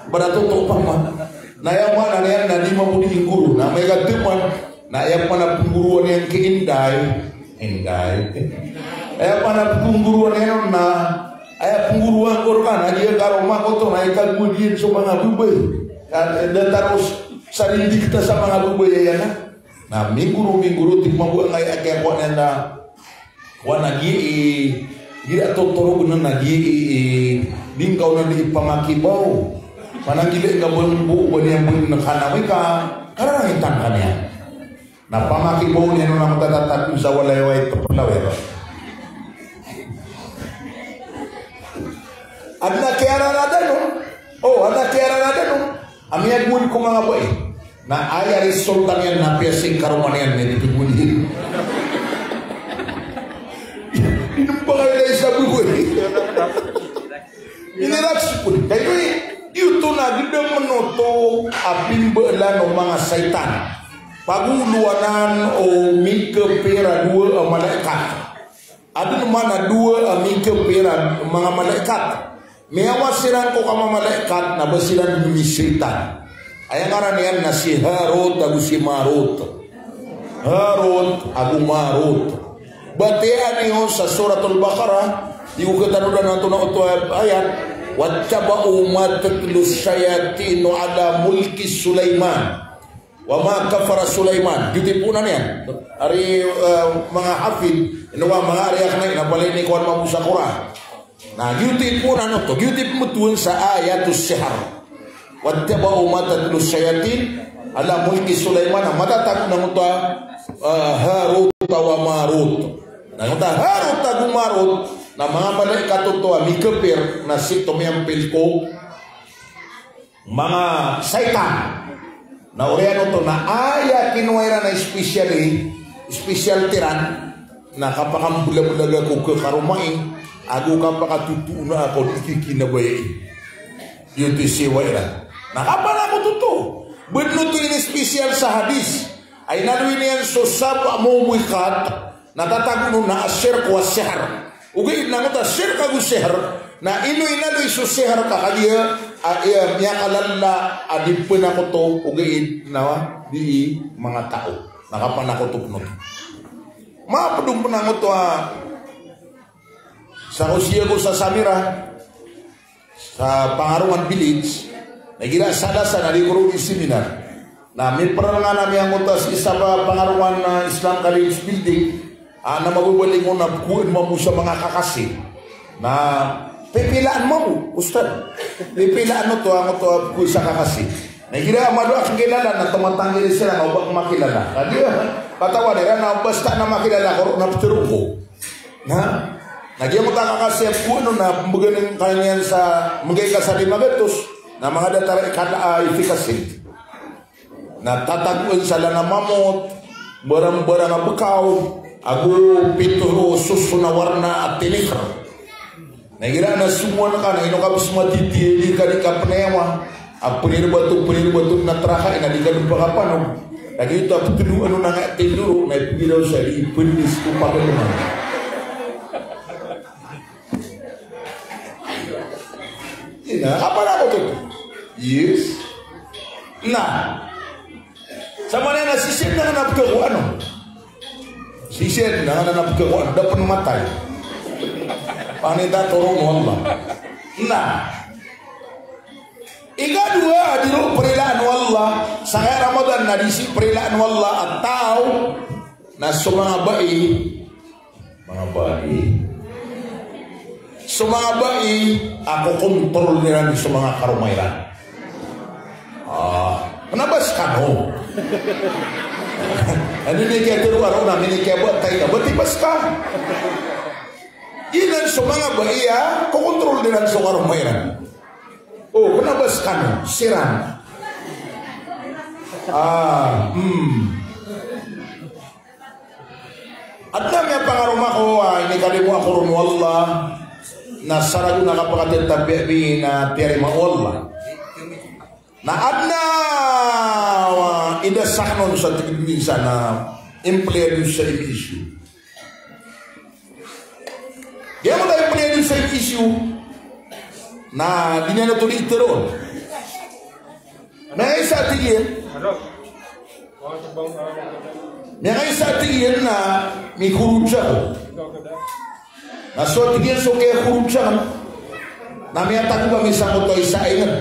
Ba da toto pama. Na aya maana niyan na di mambo di inggoro. Na amay ka dn man, na aya pman a pnggoroan iyan ki Inday. Inday. Aya pman a pnggoroan iyan on na, aya pnggoroan ko rka na giya karoma ko oto na ikagowa giya so manga babay. Ka, datar o sa rindikta sa manga babay aya na. Na minggoro, minggoro, tig mambo angkaya a kiyakowa niyan na, kowan a giyai, igira totorogn a giyai, di ngka onan ipamakibaw. Pananggilai ngka bo bo ba niyan bo na kanawika, kararangitang ka niyan. Na pamakibaw niyan on a matatatag sa walay-walay tpla wero. Adn a kiyararadan on. O, adn a kiyararadan on. A miyagowad ko manga bai. Na aya resulta niyan na apiya sii karoma niyan na di pgowad iyan. Inom ba kayo na isa bgowad. Inirat sii ko di. Kayo i, giyoto na gdam oto a pimbaalan o manga saitan. Pagolowanan o mikapir a dowa a malaikat. Adn man a dowa a mikapir a manga malaikat. Miyawa siran ko kamamalaikat na ba siran dn misaitan. Aya ngaran iyan na si Harut ago si Marut. Harut ago Marut. Batiya niyo sa Suratul Baqarah, di ko katanodan antonaa oto a ayat, "Wattaba'u ma tatlu shayatinu ala mulki Sulaiman." "Wa ma kafara Sulaiman." Giyoto i poon iyan. Ari, eh, manga hafid, ino ba manga ari akn na palaya ini kowan mambo sa Qur'an. Na giyoto i poon oto, giyoto i pmbtowan sa ayatus sihr. "Wattaba'u ma tatlu shayatin ala mulki Sulaiman." Matatago na oto a, eh, Harut wa Marut. Na oto a Harut ago Marut na manga malaikat oto a mikapir na sii oto miyampil ko manga saitan. Na oriyan oto na aya kinowa iran a special, specialty ran na kapakamblablaga ko kakaromai ago kapakatotoona ko di kikinabayai. Giyoto i siyowa iran. Na kapanakoto oto. Badn oto ini special sa hadis. Ay na ino iyan so sab'a mubiqat. Na tatago on na ash-shirk wa sihr. Ogaid na oto a shirk ago sihr, na ino inaloy so sihr ka kagiya a, iya, miyakalala a di pnakoto, ogaid na di i manga taw. Na kapanakoto pn oto. Mapd on pn oto a, sa ko siya ko sa Samira. Sa Pangarongan Village, na igira Salasa na di ko roo di seminar. Na miprngan ami angkoto a sii sa Pangarongan, ah, Islam College building, ah, na mababaling on na pkowaan mambo sa manga kakasi. Na pipilaan mambo, Ustad. Pipilaan oto angkoto a pkowa sa kakasi. Na igira malo akn kilala na tomatanggal siran na oba ko makilala. Kagiya, katawan iran na basta na makilala ko roo na ptharoon ko. Na, na giyangkoto a kakasi a pkowaan on na pmbgan ka niyan sa, mbgay ka sa lima gatos, na manga datar a ikala a efficacy. Na tatagoan sa lana mamot, barang-barang a bkaw, ago pito soson a warna a tinikr. Na igira na somowan ka na ino ka bs matitiya, di ka, di ka pnayawa. A pnirbato, pnirbato na traka, ina di ka dn pakapanog. Lagid oto a ptnoan on a nga tindoro, na ipgiraw sa di pndis ko paganoman. Ina, apa na oto? Yes. Na. Samanaya na sisien na nga na pkhakowa, ano? Sisien na nga na pkhakowa, da pn matay. Panita toro o Allah. Na. Ikadowa a di roo prilaan o Allah, sa kaya Ramadan na di sii prilaan o Allah a taw na so manga bai, manga bai. So manga bai a kokontrol iran so manga karoma iran. Ah, kna ba skano? Ano ini kiyatero a roo na mini kiyabatiya, bati ba ska? Inan so manga bai a kokontrol iran so karoma iran. O, kna ba skano? Siran. Ah, hmm. Adn a miyapangaroma ko a inikalimo ako ron o Allah, na sa ragon a kapakatetabiya bi na tiyarima o Allah. Na adn a, ah, inda sakn on sa tig iyan sa na empleyado sa M S U. Giyangkoto a empleyado sa M S U na di niyan oto di iteroon. Miyakaisa a tig iyan. Miyakaisa a tig iyan na mikhoroj ako. Na so tig iyan so kiyakhoroj akn na miyatago kami sangkoto a isa a ingd.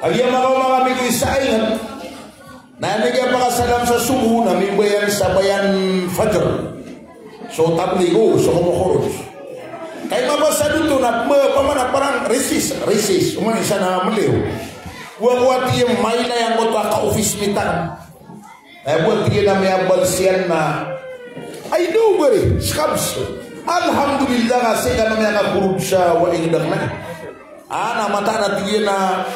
Kagiya makaoma kami ko isa a ingd. Na aya niyan pakasalam sa sobo na mimbayan sa bayan fajr. So tabligh, o, so komokhoroj. Kay mabasa doto na ma-, pamana parang recess, recess. Oman isa na mliyo. Wa, wa, tig iyan, mailay angkoto a ka-office mate akn. Na aya bo, tig iyan, a miyabalsiyan na, "Ay, no, bari, skabs. Alhamdulillah, ka sii ka na miyakakhoroj sa wa ingd akn." Ah, na mataan a tig iyan a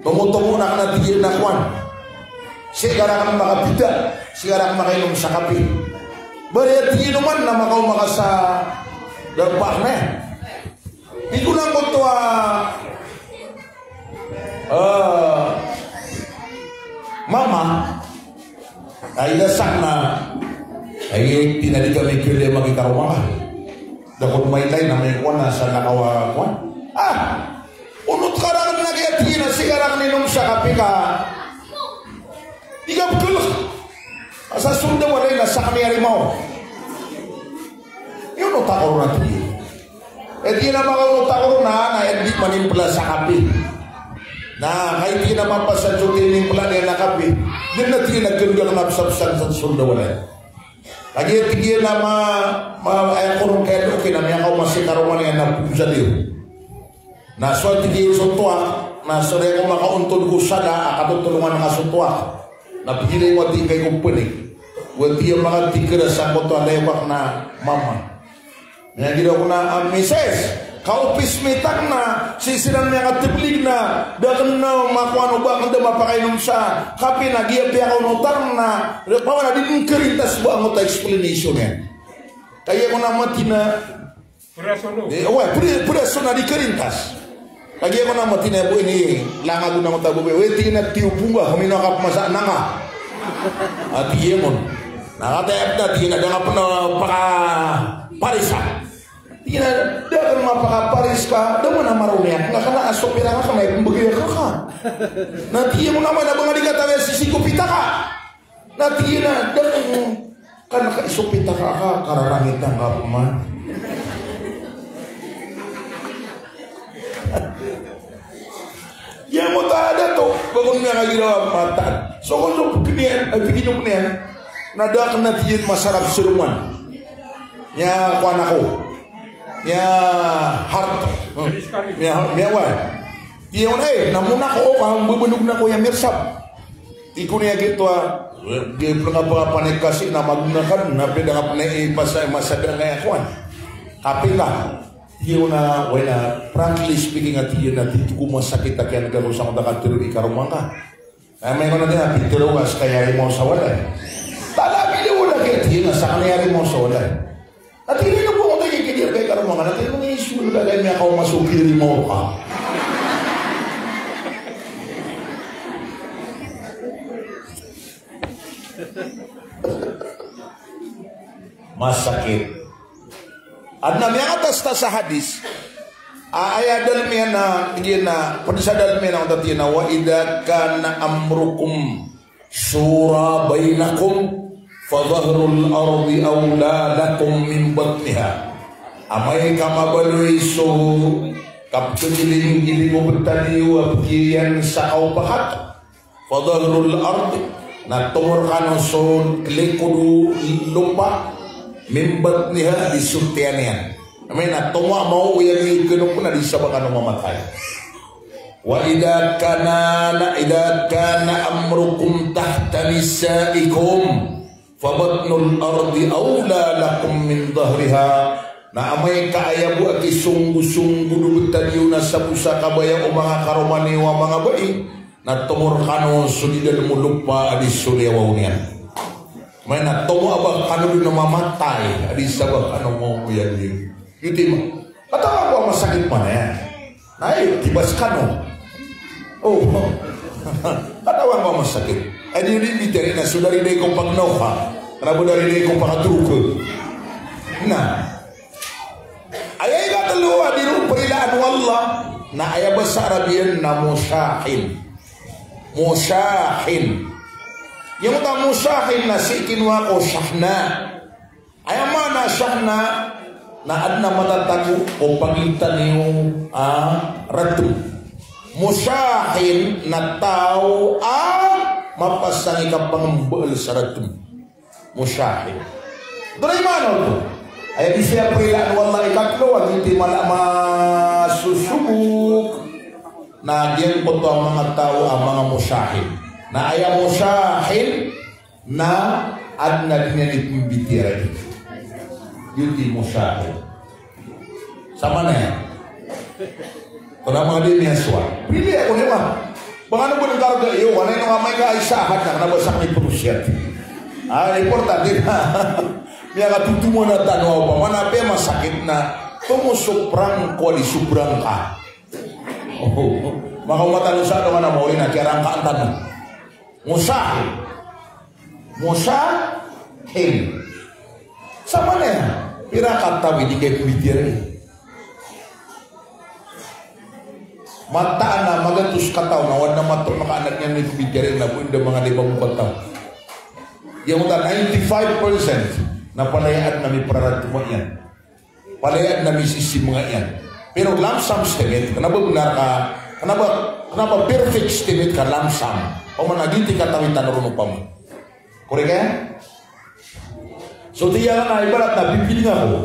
tomotomo na kna tig iyan a kowan. Sii ka rakn makapita, sii ka rakn makainom sa kape. Bari a tig iyan oman na makaoma ka sa darpa akn. Tig o angkoto a, ah, mama, Ay, da sakn a, ay, tig iyan a di kami khailay magikaroma ngka. Da kon mailay na may kowan a sa nakawa kowan. Ah! Onot ka rakn na giya, tig iyan a sii ka rakn inom sa kapi ka. Di ka pkhalk. Asa so da walay na sakn i yari maw. Ino ta korona, tig iyan. Eh, tig iyan a makaonot ako ron na, na aya di manimpla sa kapi. Na, kay tig iyan a mapasad so tinimpla niyan a kapi. Di na tig iyan a ganda ka na psapsan sa solda walay. Lagid tig iyan a ma, ma, aya ko ron kaya doon kina miyakaoma si karoma niyan na pugzaliyo. Na so tig iyan so tuwak, na so aya ko makaontod ko sada, a katotolongan ka so tuwak. Na pagilay ko tig iyan kay ko pnik. Wa tig iyan makatikira sa koto a layok na mama. Miyagidaw ko na, ah, misis, kaopis mi takna, sii siran miyakatblig na, da akn na makowan o ba akn da mapakainom sa kapi na giya piyakaonot akn na, pawan a di dn karintas bo angkoto a explanation iyan. Kaya ko na matina. Piraso no. Eh, wa, pira-, piraso na di karintas. Lagid ako na matina bo ini, langa gona ko tabo be. Weti na tiyo punga, kami na kap masa nanga. Ati iyan mon. Na kata iyan na tig iyan a da nga pn a pakaparis a. Tig iyan a da nga pn a pakaparis ka, da man a maroni ak. Nga kana a sopir a nga kana iyan bagi ka ka. Na tig iyan mon a man a ba nga di katawi a sisiko pita ka. Na tig iyan a, da ko, kan ka isopit a ka, ka, kararangit a ka pman. Giya mo ta da to, ba kon miyakagiraw a mata. So kon so pkniyan, ay, pkniyan. Na da akn na tig iyan masarap seroman. Miyakowan ako. Miya-heart. Hmm. Miya, miya, wa. Tig iyan a, eh, na mona ko, ka, mbabanog na ko iyan mirsap. Tig ko niyan giyoto a, di pn nga pn a panik kasi na magona ka, na pd a nga pn a ipasa, masada nga iyan kowan. Kapi ka. Tig iyan a, wala, frankly speaking, a tig iyan a, di ko masakit a kiyanega ko sangkoto a katharo i karoma ngka. Aya maana niyan a pitharo ka ska i yari mo sa walay. Talaga di wala, tig iyan a, sakn i yari mo sa walay. Ati ino bo ko tagi kidi kay karoma ngka, ati ino iso ka kay miyakaoma so kiri mo ka. Masakit. Adn a miyakatas ta sa hadis. A, aya dalm iyan na, tig iyan a, pd sa dalm iyan na, tig iyan a, "Wa idha kana amrukum shura bainakum, fa dhahrul ardi awla lakum min batniha." Amay ka mabaloy so kapkhagiling-giling o btad iyo a pkhiyan sa kaopakat, fa dhahrul ardi, na tomo rkano so likod o lopa, min batniha, di so tiyan iyan. Amay na tomo a maoyag iyo kano pn a di sa ba kano mamatay. Wa idha kana, na idha kana amrukum tahta nisaikum, fa batnul ardi awla lakum min dhahriha. Na amay ka aya bo a kisonggo-songgo o btad iyo na sa bo sa kabaya o manga karoma niyo a manga bai, na tomo rkano so di dalm o lopa a di so liyawaw niyan. Amay na tomo a ba kano dn a mamatay a di sa ba kano maoyag iyo. Giyoto i ma-, katawan ko a masakit man iyan. Na iyo, tibas kano. O. Katawan ko a masakit. Ay, di, di, di, di, na so dari di ko pagnoka. Kna ba dari di ko pagdrug. Na. Aya ikatlo a di ron prilaan o Allah. Na aya basa Arab iyan na mushahin. Mushahin. Giyoto a mushahin na sii kinowa ko shahna. Aya maana shahna na adn a matatago ko pagintan iyo a radom. Mushahin na taw a mapasang i kapangmbaal sa radom. Mushahin. Doray maana oto. Aya di siya prilaan o Allah ikatlo a giyoto i mala a masosobok. Na giyangkoto a manga taw a manga mushahin. Na aya mushahin na adn a di niyan ipmbitiyarai. Giyoto i mushahin. Sa maana iyan. Tonaa manga di niyan sowa. Pili ako niyan, ma. Ba kano bo dn karga iyo, kna ino amay ka isa ahad na kna ba sakn i prosiyat. Ah, importante na. Miyakatotoman tano a opama na apiya masakit na tomo so prangko a di so prangka. O, makaoma tano sa dowa na maori na kiyarangkaan tano. Mushahin. Mustahil. Samanaya, pira kataw i di kaya pmbitiyarai. Mataan a magatos kataw na o adn a mataan a makaanad niyan i pmbitiyarai na bo inda manga lima bo kataw. Giyangkoto a ninety-five percent na palaya adn a mipararad ko manga iyan. Palaya adn a misisi manga iyan. Pero lump sum estimate, kna ba bnar ka, kna ba, kna ba perfect estimate ka lump sum. Opama na giyoto i katawi tano ron opama. Korek aya? So, tiya ka na ibarat na bibiling ako.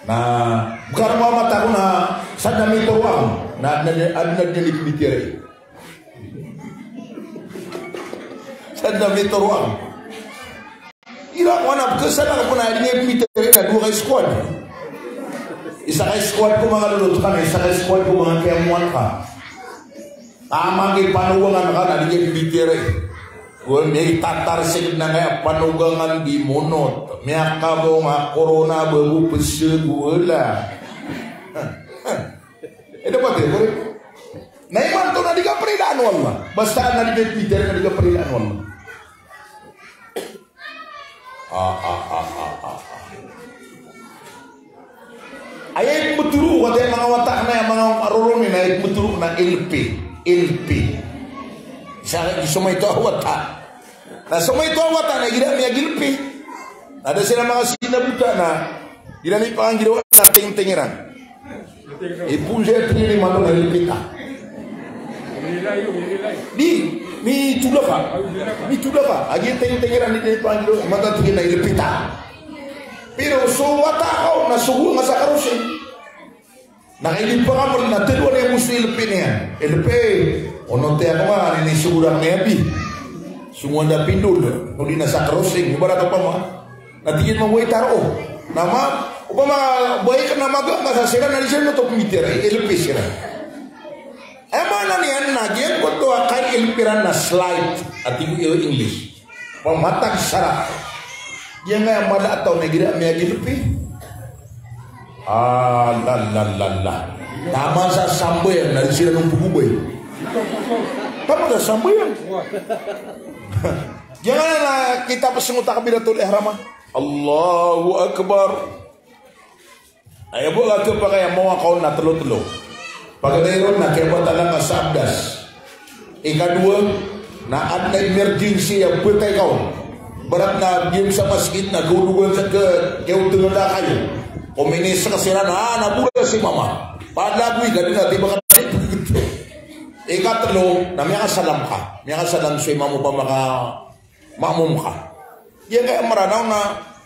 Na, bkar mo a mata ko na, sadn a mitoro ako. Na, na, na, na, na, na, Sadn a mitoro ako. Ira ko anan, bkasana ko na di niyan pmbitiyarai na dowa ka squad. Isa ka squad ko manga lolot ka, na isa ka squad ko manga kiyamoan ka. Taman ki panogangan ka na di niyan pmbitiyarai. Gol ni tatar sig na nga panogangan di monot. Miyakabong a corona bago pese gola. Eda pati, korek? Na imanto na di kapridaan o Allah. Basta na di kapidar na di kapridaan o Allah. Ah, ah, ah, ah, ah, ah. Aya i pmbtoro, wata i manga wata na, aya manga rorong ini, aya i pmbtoro na L P. L P. Sa, so maito a wata. Na so maito a wata na igira miyag-L P. Na da siran manga sinabota na igira i pangangiraw na tingting iran. Ipoon saya tingin imanto na ilipita. Di, mitodaka. Mitodaka. Agi tingting iran di pangangiraw, imanto tingin na ilipita. Pero so wata ka on na sogo nga sa karosing. Na kailipa ka on na telo a aya moso ilp niyan. Ilp, onoti ako nga, ini sogo rk niyan bi. Sogo anda pindol, odi na sa karosing, ibarat opama. Na tig iyan mambo i taro. Na ma, opama, ba iyan na maga, masa siran na di siran oto pmbitiyarai, ilp siran. Aya maana niyan na giyangkoto a kailp iran na slight, a tig o English. Pamatag sarak. Giyangkaya mala a taw na igira miyag-ilp. Ah, la, la, la, la. Taman sa sambayang, na di siran on pgobay. Taman sa sambayang. Giyangkaya na kita psngo takbiratul ihram a. Allahu Akbar. Aya bo a kapakay a mawaka on na tlo-tlo. Pagari ron na kiyabatalan ka sa abdas. Ikadowa, na adn a emergency a btay ka on. Ibarat na giyam sa masgit na gawdogan sa ke, kiyaodangan ka kayo. Kominis ka siran, ah, na bola si mama. Palagoy ka dn a di ba ka. Ikatlo, na miyakasalam ka. Miyakasalam so imam opama ka Makmum ka. Giyangkaya Mranaw na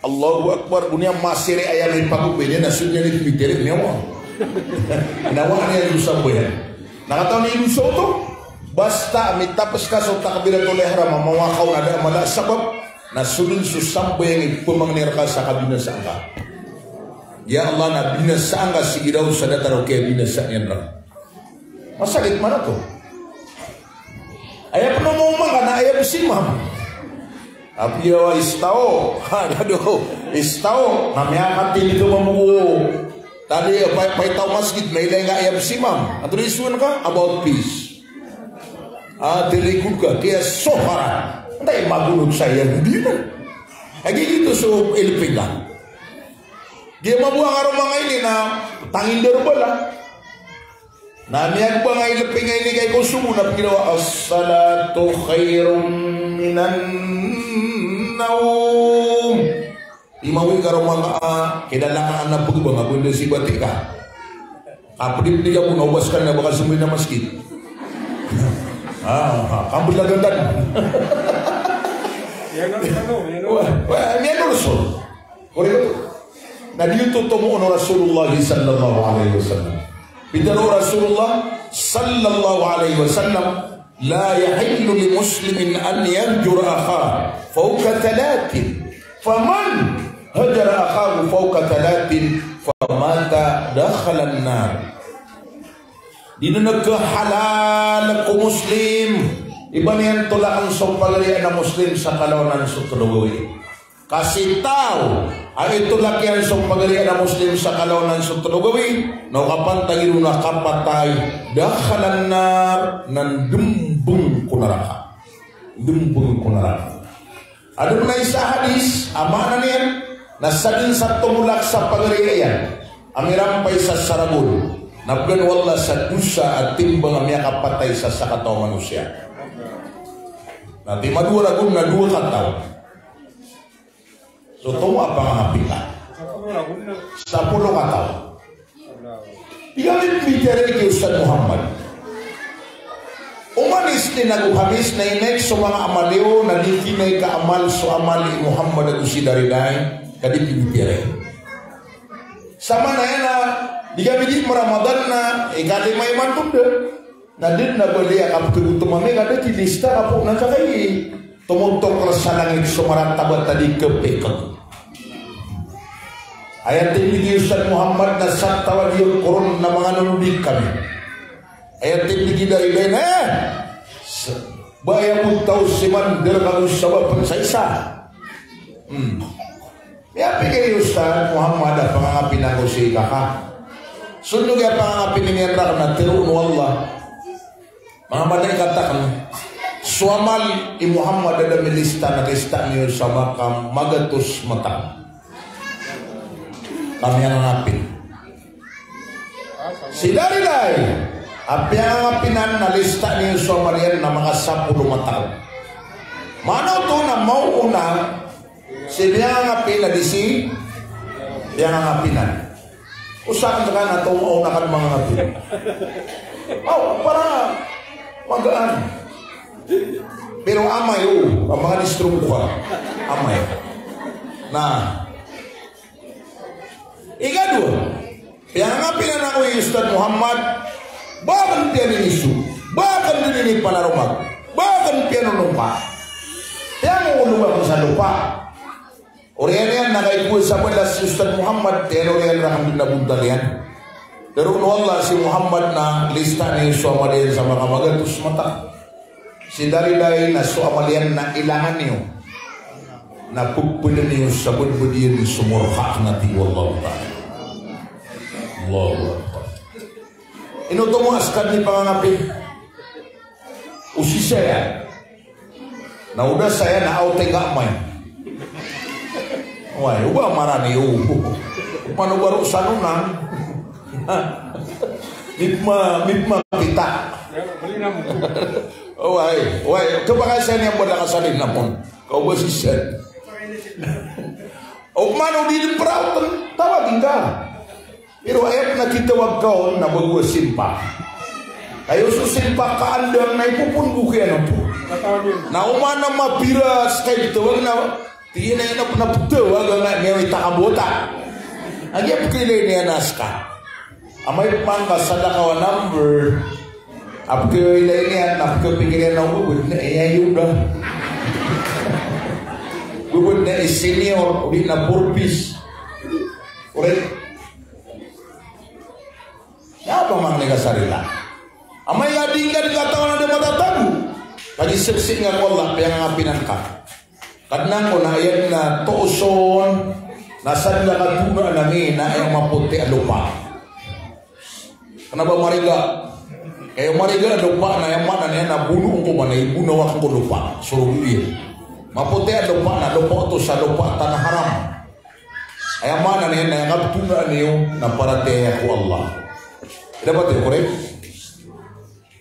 Allahu Akbar, go niyan masiri aya mipagobay niyan na so niyan i pmbitiyarai miyawa. Inawa niyan i dosa bo iyan. Na katawan i dosa oto. Basta mitapos ka so takbiratul ihram a mawaka on a da a mala a sabap, na so dn so sambayang i pmangni rka sa kabinasaan ka. Ya Allah, na binasaan ka sii raw sa datar o kiyabinasaan iyan rka. Masakit man oto. Aya pn o mawma ngka na aya bs i mam. Apiya wa istao. Ha, dado. Istao. Na miyakatindg ka mambo ko tali, pay, paytaw masgit, mailay ngka aya bs i mam. Antonaa i isowa ngka? About peace. Ah, tindg ka, kiyasohara. Antaa i magonot sa Yahudi na. Agi gioto so ilp ngka. Giya mambo a karoma ngka ini na tangindar bala. Na miyagba nga ilp nga ini kay ko sogo na pgiraw a, "As-salatu khairun minan nawm." Imawi ka roma ka, ah, kidalakaan a pgba nga bo inda si bati ka. Kapdipdi ka bo na oba skaniyan ba ka smbay na masgit. Ah, ah, kamblagan dan. Wa, wa, miyanorso. Korek oto. Na di oto tomo o Rasulullah sallallahu alaihi wasallam. Pitharo o Rasulullah sallallahu alaihi wasallam, "La yahillu li muslimin an yahjura akhahu fawqa thalathin. Faman hajara akhahu fawqa thalathin famata dakhalan nar." Di dn kahalal ko Muslim i ba niyan tolakn so pagariya na Muslim sa kalawanan so tlo gawii. Ka si taw a itolak iyan so pagariya na Muslim sa kalawanan so tlo gawii, na o kapantagi ron na kapatay, dakhalan nar, na ndmbng ko naraka. Ndmbng ko naraka. Adn a isa a hadis a maana niyan na sadn sa tombolak sa pagari iyan a mirampay sa saragon na bgan o Allah sa dosa a timbang a miyakapatay sa sakataw a manosiya. Na timadowa ragon na dowa kataw. So, tomo a pangangapin ka? Sapolo kataw. Di kami pmbitiyarai ki Ustadh Muhammad. Oman Isnin ago Hamis na inek so manga amal iyo na di kinai ka amal so amal i Muhammad ago si Dariday, ka di pmbitiyarai. Sa maana iyan na di kami di Ramadan na ikalima imanto da. Na di na bali a kapthogotom ami ka da ki lista ka poon a kakai. Tomotok sa langit so maratabat a di kepekek. Aya tindigi Ustadh Muhammad na sakataw a di koron na manga nonodi kami. Aya tindigi Dariday na, eh! Sa-, ba aya bo taw si Mandar ka bo sa ba pensaisa. Hmm. Miyapikir i Ustadh Muhammad a pangangapin ako si kaka. Sondog iyan a pangangapin iyan rakn na tero o Allah. Manga malaikat akn, so amal i Muhammad a da milista na lista niyo sa maka magatos mata. Kami a ngangapin. Si Dariday, a piyangangapin anan na lista niyo so amal iyan na maka sapolo mata. Maana oto na maona si piyangangapin a di si piyangangapin anan. O sakn ka na tomo na kan mangangapin. Aw, para magaan. Pero amay, o, a manga distro ko ka. Amay. Na, ikadowa, piyangangapin anan ako i Ustadh Muhammad, ba akn piyaniniso, ba akn dn inipanaromag, ba akn piyanonongka. Piyangoolog ako sa lopa. Oriyan iyan na kaikowa sa balas si Ustadh Muhammad, tiyaro iyan rakn dn a bontal iyan. Tero o Allah si Muhammad na lista niyo so amal iyan sa maka magatos mata. Si Dariday na so amal iyan na ilangan iyo na pepelen iyo sa bedbed iyan so morka na tig o Allah Ta'ala. Allahu Akbar. Ino tomo a ska dn i pangangapin? O sisaya. Na o da saya na aw tengga amay. Oway, o ba marani o. Mano baro sa nonan. Mipma, mipma kita. Oway, oway. Kepakay saya niyan bo da kasalin namon. Kaw ba sisan. O mano di dn praw tn, tawagin ka. Pero aya pn a kitawag ka on na bago a simpak. Kayo so simpak ka andang na ipopon ko kiyan oto. Na oman a mapira ska i kitawag na, tig iyan a ino pn a ptawag a nga miyawi ta ka bota. Agi a pkailay niyan a ska. Amay pman ka sadaka wa number. A pkailay niyan, a pkapikir iyan na o bebed na i Ayuda. Bebed na i Senior, o di na Forbes. Ore. Aya pamangni ka sa rila. Amay ka di ngka di katawan a da matatago. Kagiya saksi nga ko Allah, piyangangapin ka. Kadnan ko na aya dn a toos on, na sadn a katonaan ami na aya mapoti a lopa. Kna ba mariga. Aya mariga a lopa na aya maana niyan na bonoon ko man a ibonawak ko lopa. Sorogi. Mapoti a lopa na lopa oto sa lopa a tana haram. Aya maana niyan na aya kaptonaan iyo na paratiyaya ko Allah. Dapat iyo, korek?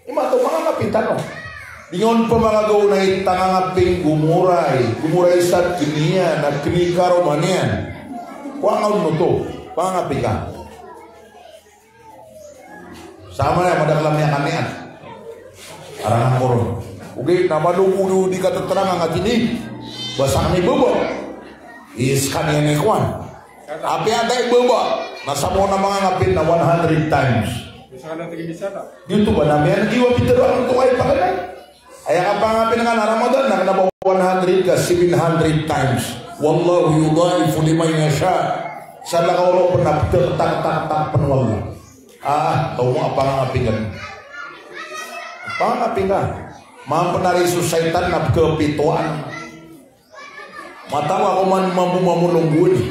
Imanto mangangapin tano. Di ngka on pamangagaw na i tangangapin, gomoray, gomoray sa kniyan, na kni karoma niyan. Kowa ngka on oto, pangangapin ka. Sa amay a madakl a miyakan iyan. Arang angkoron. Ogaid na malogo di kateterang angka tini. Basa kami baba. Iskaniyan i kowan. Apiya antaa i baba, na sa maona mangangapin na one hundred times. Giyoto ba na miyangiwa pitharo angkoto ka i paganay. Aya kapangangapin ka na Ramadan na kna ba one hundred ka seven hundred times. Wallahu yudha'ifu liman yasha. Sa lakaw roo pn a pthataktak pn o Allah. Ah, kaoma a pangangapin ka. Pangangapin ka. Mampnari so saitan na pkhapitoan. Matawa ko man mambo mamolong gowani.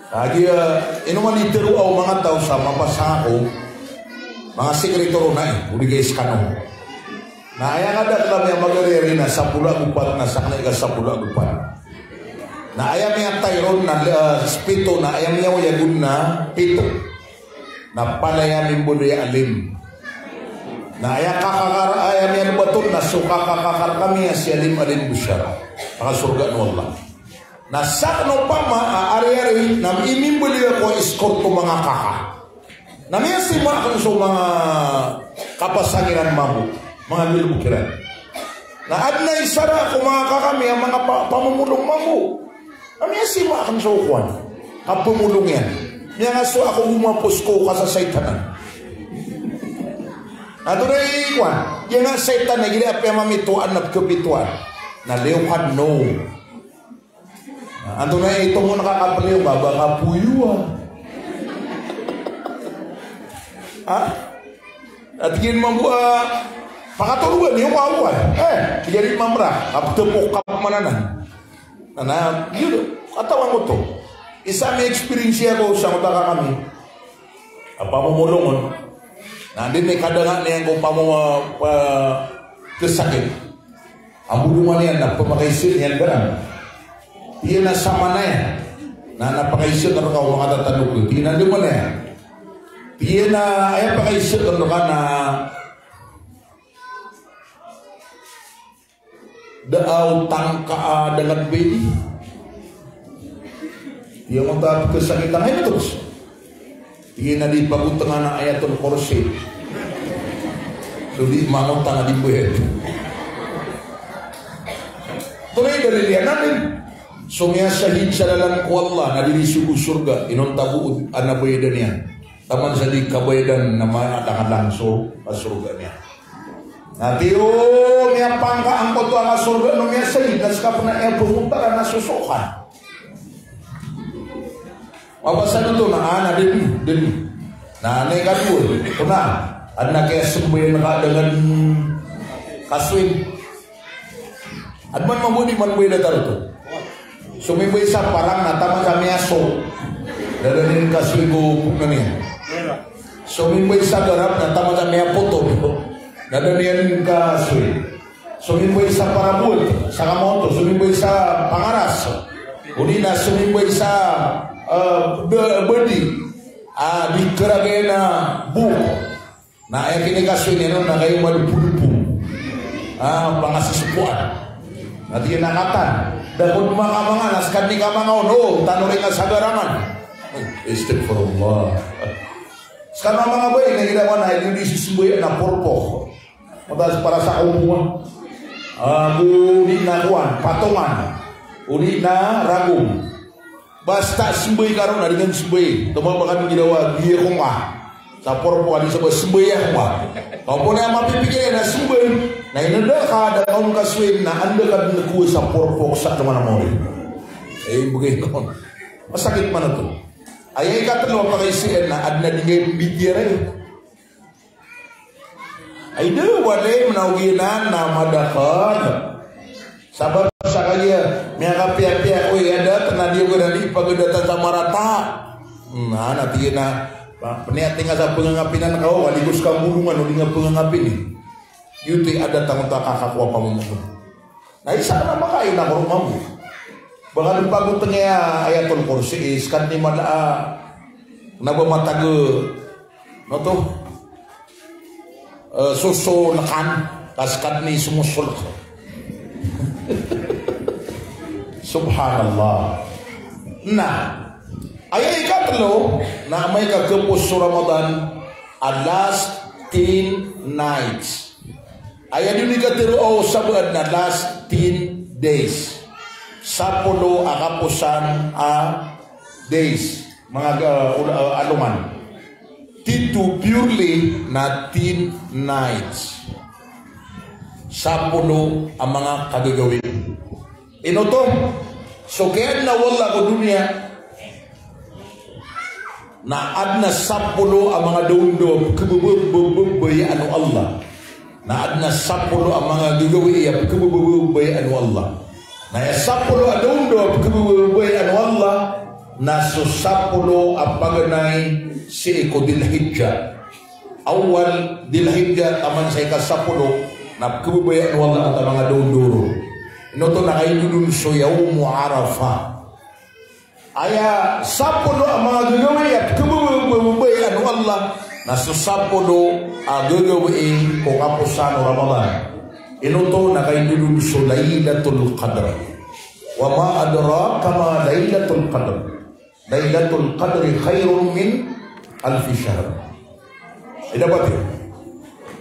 Lagid a ino man i tero o manga taw sa mapasang ako, manga sekreto ron ai, o di kay skano. Na aya kadakl a miyamagari ari na sapolo ago pat, na sakn i ka sapolo ago pat. Na aya miyatay ron na, eh, pito, na aya miyaoyag on na pito. Na palaya mimbaloy a alim. Na aya kakakar, aya miyalobat on na so kakakakar kami a si Alim, Alim Bushara. Pakasorga o Allah. Na sakn opama a ari-ari na imimbaloy ako a escort o manga kaka. Na miyasima akn so manga kapasangiran mambo, manga lilbok iran. Na adn a isa ra ko manga kaka mi a manga pa-, pamomolong mambo. Na miyasima akn so kowan, kapamolong iyan. Miyangasowa ako gomapos ko kasasaitanan. Na tonaa i kowan, giyangkai a saitan na igira apiya mamitoan na pkapitoan. Na liyo ka no. Antonaa i tongon ka kapliyo ka ba kapoyo a. Ha? Ati gin mambo a pakatorogan iyo ka awa. Eh, tig iyan i mamra, kaptepok ka pamananan. Na, na, iyo, katawan ko oto. Isa mi experience ako sa kota ka kami. A pamomolong on. Na, di mi kadanga niyan ko pamo-, pa-, kesakit. Ambolongan iyan na pamakaisa iyan garan. Tig iyan a samanaya. Na, na pakaisa ka rka o makatatandog. Tig iyan a di man aya. Tig iyan a aya pakaisa ka rka na da a otang ka a da ngka di. Tig iyan a otang ka a sakit angay na toros. Tig iyan a di pagotangan a Ayatul Kursi. So di mangotang a di mbayad. Tonaa i dalil iyan a di. So miyasahid sa lalan ko Allah na di niyan sogo sorga, inonta bo a na bayadan iyan. Taman sa di kabayadan na maana a da ngka lang so kasorga niyan. Na tig o miyapangka angkoto a kasorga o miyasahid na ska pn a aya pngotaran na sosokan. Mabasa oto na, ah, na dn, dn. Na, na ikadowa, oto na, adn a kiyasambayang ka da ngka kaswing. Adn man mambo di man bo i datar oto. Somimbay sa parang na taman sa miyaso. Da dn iyan kaswing o poknan iyan. Somimbay sa garap na taman sa miyapoto. Da dn iyan kaswing. Somimbay sa parabot, sa kamoto, somimbay sa pangaras. Odi na somimbay sa, eh, be-, bedi. Ah, di keragay na bok. Na aya kinikaswing iyan on na kayo madopodopod. Ah, pangasesepoan. Na tig iyan a katan. Da ko dn makamanga, na ska dn i kamanga on, o, tanori nga sa garangan. Astagfirullah. Ska na manga bai, na gira ko na, aya di sisimbayaan na porpok. Matas para sa kaopoan. Ah, odi na kowan, patongan. Odi na ragong. Basta sembay ka ron, na di ngka sembay. Tomo ba ka di ginawa, giya ko nga. Sa porpok, di sa ba sembay ako nga. Kaopoan a mapipikir iyan na sembay. Na inanda ka, da ka on kaswing, na anda ka dn ko sa porpok, sa tomo na mawri. Eh, bagay ko. Masakit man oto. Aya ikatlo a pakaisa iyan na adn a di ngka mbitiyarai. Ay, da, wala i manaw giyanan na madakl. Sabap sa kagiya miyakapiyapiya ko i adat na di ko na di pagadatan sa marata. Na, na tig iyan a, pa-, pniyati nga sa pngangapinan ka, o, kaligos ka bolongan, o di nga pngangapini. Giyoto i adat angkoto a kakakowa pamomolong. Na isa ka na makain a koroma bo. Ba ka dn pagotng iyan a Ayatul Kursi, eh, ska dn i mala a, na ba matag, eh, ano oto? Eh, sosolkan, ka ska dn i somosolk. Subhanallah. Na, aya ikatlo, na amay ka khapos so Ramadan, a last ten nights. Aya di ni katero o sabaad na last ten days. Sapolo a kaposan a days. Manga ga-, ula-, alongan. Tito purely na ten nights. Sapolo a manga kagagawii. Ino oto, so kiyaadna o Allah ko doniya, na adn a sapolo a manga daondaw a pkhabababayaan o Allah. Na adn a sapolo a manga gagawii a pkhabababayaan o Allah. Na aya sapolo a daondaw a pkhabababayaan o Allah, na so sapolo a paganay sii ko Dhil Hijjah. Awwal Dhil Hijjah, taman sa ikasapolo, Na pkhababayaan o Allah a manga dondoro. Ino oto? Na kaidodon so Yawmu Arafah. Aya sapolo a manga gagawii a pkhababayaan o Allah na so sapolo a gagawii ko kaposaan o Ramadan. Ino oto? Na kaidodon so Laylatul Qadr. Wa ma adraka ma Laylatul Qadr. Laylatul Qadri khairun min alfi shahr. Ida pati.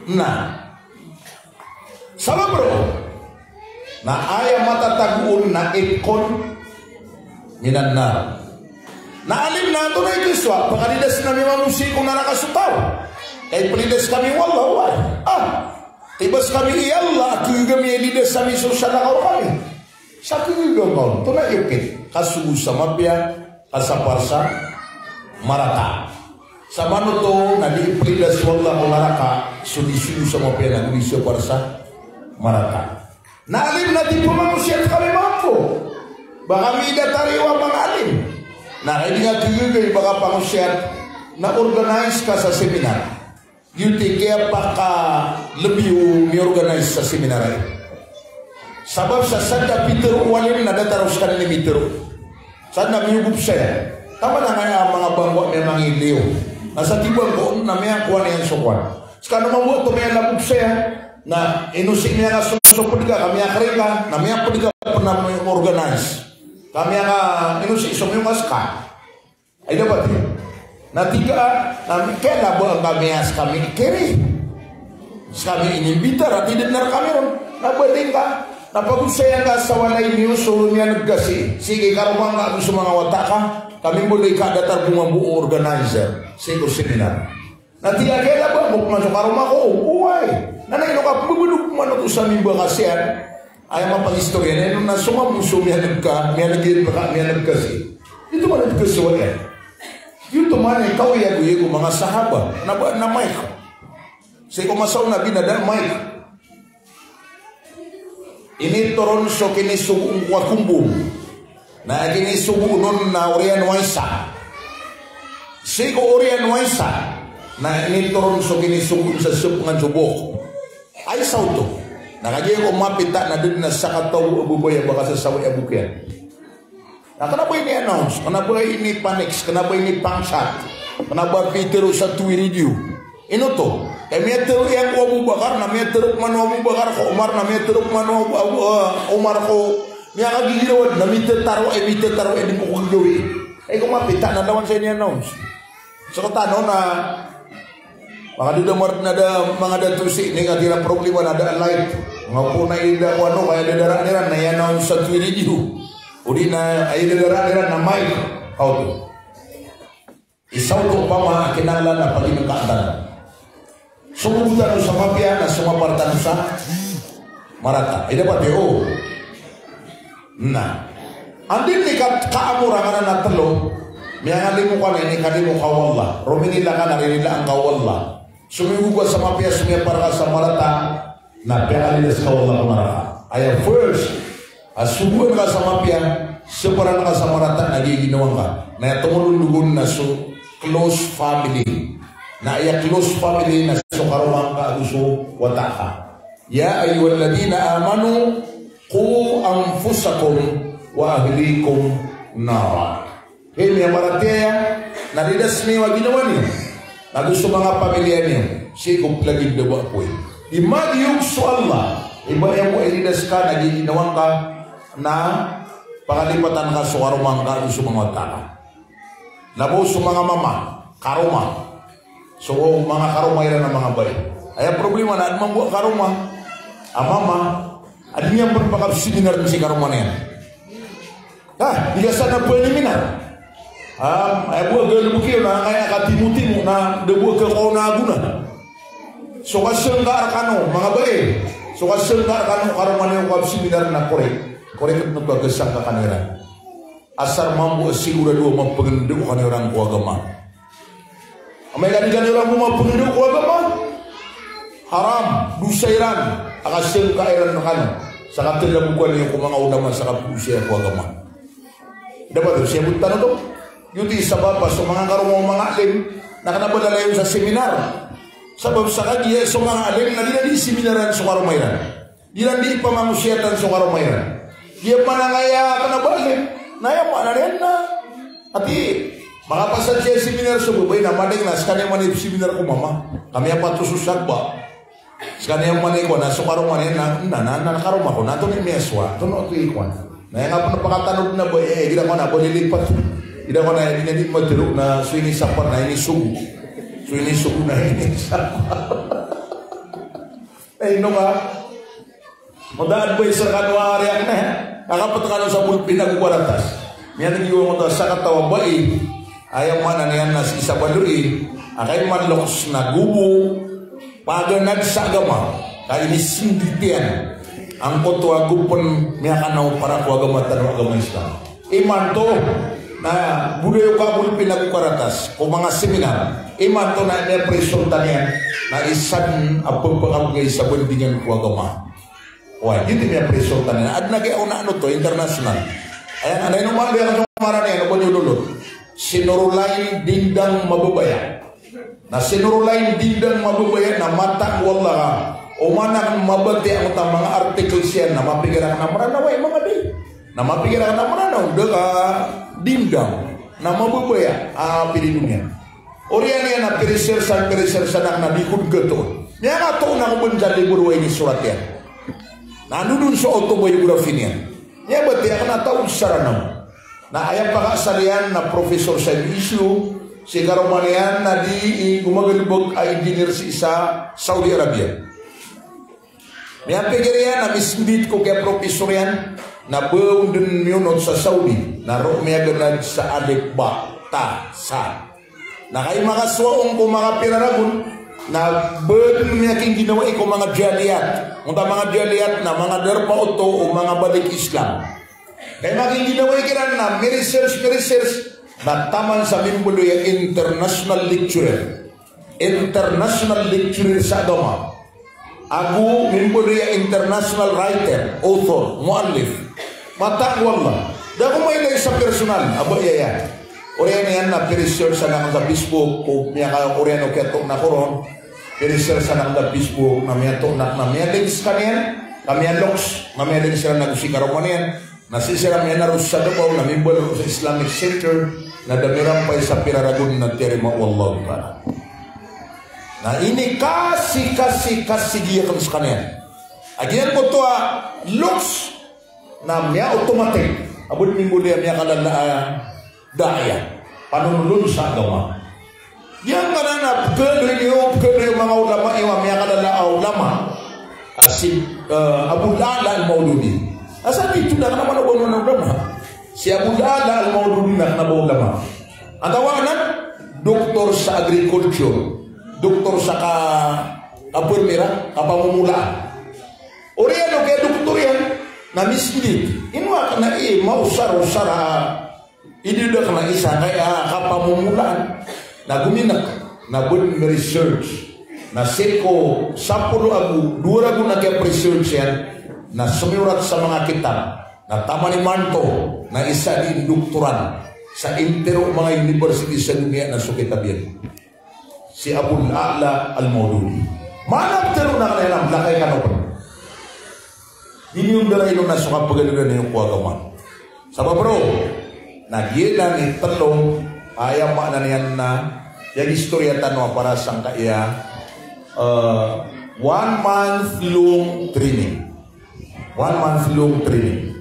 Na sabap roo na aya matatago on na itqun minan nar. Na alim na antonaa i kisowa, pakalidas ami mambo sii ko naraka so taw. Ka iplidas kami o Allah, oway. Ah, tibas kami i Allah, a khagiya ami ilidas ami so salakaw kami. Sa khagiya ka on, antonaa i okit? Kasogo sa mapiya, kasapar sa marata. Sa manoto na di iplidas o Allah ko naraka so di sogo sa mapiya na go di sapar sa marata. Na alim na di pamangosiyat kami mambo. Ba kami datar iyo a manga alim. Na kagiya khagiya i ba kapangosiyat na organize ka sa seminar. Giyoto i kiyapakalebi o mi-organize sa seminar aya. Sabap sa sadn a pitharo o alim na datar o skaniyan i mitharo. Sadn a miyogop saya. Taman angkaya a manga bangko a miyamangiliyo. Na sa di bangko na miyakowa niyan so kowan. Skano mambo oto miyalabok saya. Na ino sii miyakasosopod ka, ka miyakring ka, na miyapd ka pn a mi-organize. Ka miyaka, ino sii so miyongas ka. Ay dapat iyo. Na tig ka, na mi-, kaya na ba ngka miyas kami kiri. Skami inimbitar, a tidadn rkami ron. Na ba di ngka, na pagosaya ngka sa walay niyo so miyaneg ka sii. Sii ko karoma ngka ago so manga wata ka. Kami bo di ka datar bo mambo o organizer sii ko seminar. Na tig ka, kaya na ba ngka pman so karoma ko, oway. Na na ino ka pmbabadog pman oto sa mimba ka siyan. Aya mapangistoriya niyan on na so mambo so miyaneg ka, miyaneg iyan ka, miyaneg ka sii. Giyoto man i pkhasowa iyan. Giyoto man i kaoyagoyag o manga sahaba. Kna ba adn a mic. Sii ko masa o Nabi na da a mic. Initoron so kinisogo on ko Agombong. Na kinisogo on na oriyan o Aisha. Sii ko oriyan o Aisha na initoron so kinisogo on sa sopngan so bok. Aisha oto. Na kagiya ko mapita na da dn a sakataw a babay a ba kasasawi a bok iyan. Na kna ba ini-announce, kna ba ini-panix, kna ba ini-pangchat, kna ba pitharo sa Twi Radio. Ino oto? Ka miyatharo iyan ko Abu Bakar, na miyatharo pman o Abu Bakar ko Omar, na miyatharo pman o Abu, Abu, eh, Omar ko, miyakagigiraw, na mithataro, eh, mithataro, eh, dn ko kagawii. Eh, ko mapita na lawan sa ini-announce. Sktano na manga da da mar-, na da manga dato sii, ini nga di na problema na da light. Nga po na ida ko ano, kaya da daran iran na i-announce sa Twi Radio. O di na, ay da daran iran na mic. Aw to. Isa oto opama a kinanglan a pagingkatan. Sogotan o sa mapiya na somapar tano sa marata. Ay dapat iyo. Na anda i ka, kaamor angkanan a tlo, miyangalimo ka na inikalimo ka o Allah. Rominila ka na rinilaan ka o Allah. Somiyogo ka sa mapiya, somiyapar ka sa marata, na piyakalidas ka o Allah ko naraka. Aya first, a sogoan ka sa mapiya, saparan ka sa marata, na giya ginawa ngka. Na aya tomololog on na so close family. Na aya close family na so karoma ngka ago so wata ka. Ya ayyuhalladhina amanu, qu anfusakum wa ahlikum nara. Hay miyamaratiyaya, na lidas niyo a ginawa niyo, na go so manga pamilya niyo sii ko plagid a ba apoy. Di magiyog so Allah, i ba aya bo a ilidas ka na giya ginawa ngka, na pakalipatan ka so karoma ngka ago so manga wata ka. Labaw so manga mama, karoma. So manga karoma iran a manga bai. Aya problema na adn mambo a karoma a mama a di niyan pn pakapseminar sii karoma niyan. Ha, di ka san a pniminar. Ah, aya bo a galbk iyo na angkaya katimotimo na da bo a kakaona a gona. So kasngka rkano, manga bai. So kasngka rkano, karoma niyo kapseminar na korek. Korek oto a kasngka kano iran. Asar mambo a sigorado a mapngndao kano iran ko agama. Amay ka di kano iran bo mapngndao ko agama, haram, dosa iran a kasngka iran rkano sa katlabokan iyo ko manga ulama sa kapagosaya ko agama. Dapat oto, siyabot tano oto. Giyoto i sabap a so manga karoma o manga alim na kna ba lalayon sa seminar. Sabap sa kagiya so manga alim na di iran di seminaran so karoma iran. Di iran di ipamangosiyatan so karoma iran. Giya manangaya ka na ba alim. Na aya maana niyan na, ati, makapasad siya seminar so babay na madeng na, skaniyan man i seminar ko mama. Kami apa to so sagba. Skaniyan man i ko na so karoma niyan na, na, na, na karoma ko na, to ni miyasowa, to no, to i ko na. Na aya nga pn pakatanod na ba, eh, igira ko na ba lilipat. Igira ko na, eh, di na di matero na so inisapar na inisogo. So inisogo na inisapar. Eh, ino ka? Mo da advice rkano a riyak na, eh. Kakapet kano sa bolpin ago karatas. Miyatig iyo mo ta sakataw a bai. Aya maana niyan na sii sa baloy a kaimanloks na gobo paganad sa agama, ka inisndit iyan angkoto a gopen miyakanaw para ko agama tano a agama Islam. Imanto na bo da iyo kabolpin ago karatas ko manga seminar. Imanto na miyapresulta niyan na isa dn a pepakabgay sa bandingan ko agama. Oway, giyoto i miyapresulta niyan. Adn a giya onaan oto, international. Aya, anda ino man, aya, so ngaran iyan, o ba niyo lolot. Si Norolain Dindang Mababaya. Na si Norolain Dindang Mababaya na mataan ko Allah ka, oman akn mabatiya angkoto a manga articles iyan na mapikir akn a Mranaw, oway, manga di. Na mapikir akn a Mranaw, da ka Dindang. Na Mababaya a pilido niyan. Oriyan iyan na piresearch, piresearch akn a di ko dn katoon. Miyakatoon ako bo sa libro a inisorat iyan. Na ando dn so autobiography niyan. Miyabatiya akn a taw sa Ranaw. Na aya pakaasar iyan na professor sa M S U, si karoma niyan na di i gomagalbk a engineer sii sa Saudi Arabia. Miyapikir iyan a misndit ko kiyapropisor iyan, na ba on dn miyonot sa Saudi, na roo miyaganad sa alif, ba, ta, sa. Na kay makasowa on ko manga pira ragon, na ba dn miyakingginawa i ko manga jaliyat. Onta manga jaliyat na manga darpa oto o manga balik Islam. Kay makingginawa i kiran na miresearch, miresearch, na taman sa mimbaloy a international lecturer. International lecturer sa agama. Ago mimbaloy a international writer, author, muallif. Mataan ko Allah. Da ko mailay sa personal, aba aya. Oriyan iyan na piresearch sa aken sa Facebook, ko miyaka, oriyan o kiyatoon ako ron. Piresearch sa aken sa Facebook, na miyatoon ako, na miyalink skaniyan, na miyaloks, na miyalink siran ago si karoma niyan. Na sii siran miyanaros sa Davao, na mimbaloy sa Islamic Center, na da mirampay sa pira ragon na tiyarima o Allahu Ta'ala. Na ini kasi, kasi, kasi giya kan skaniyan. A giyangkoto a loks na miya-automatic a bo dn mimbaloy a miyakalala a da'iyah, panonolon sa agama. Giyangkanan a pkhadoy niyo, pkhadoy o manga ulama iyo a miyakalala a ulama. A si, eh, Abul A'la Al-Maududi. Asa di tona kna ba manga ulama. Si Abul A'la Al-Maududi na kna ba ulama. Antaa anan, doktor sa agriculture. Doktor sa ka, kapermira, kapamomolaan. Oriyan o kiyadoktor iyan, na misndit. Ino a kna i maosar-osar a idida kna isa kaya kapamomolaan. Na gominek, na bo dn research. Na sii ko sapolo ago dowa ragon a kiyapresearch iyan, na somiyorat sa manga kitab. Na taman imanto, na isa dii ndoktoran sa intiro o manga university sa doniya na so kitab iyan. Si Abul A'la Al-Maududi. Mana ptero na kna iyan a mlakay kano pn. Di niyo ndaraino na so kapagaliran iyo ko agama. Sabap roo, na giyanan i tlo, aya maana niyan na, iyan istorya tano a para sangkaya, eh, one month long training. One month long training.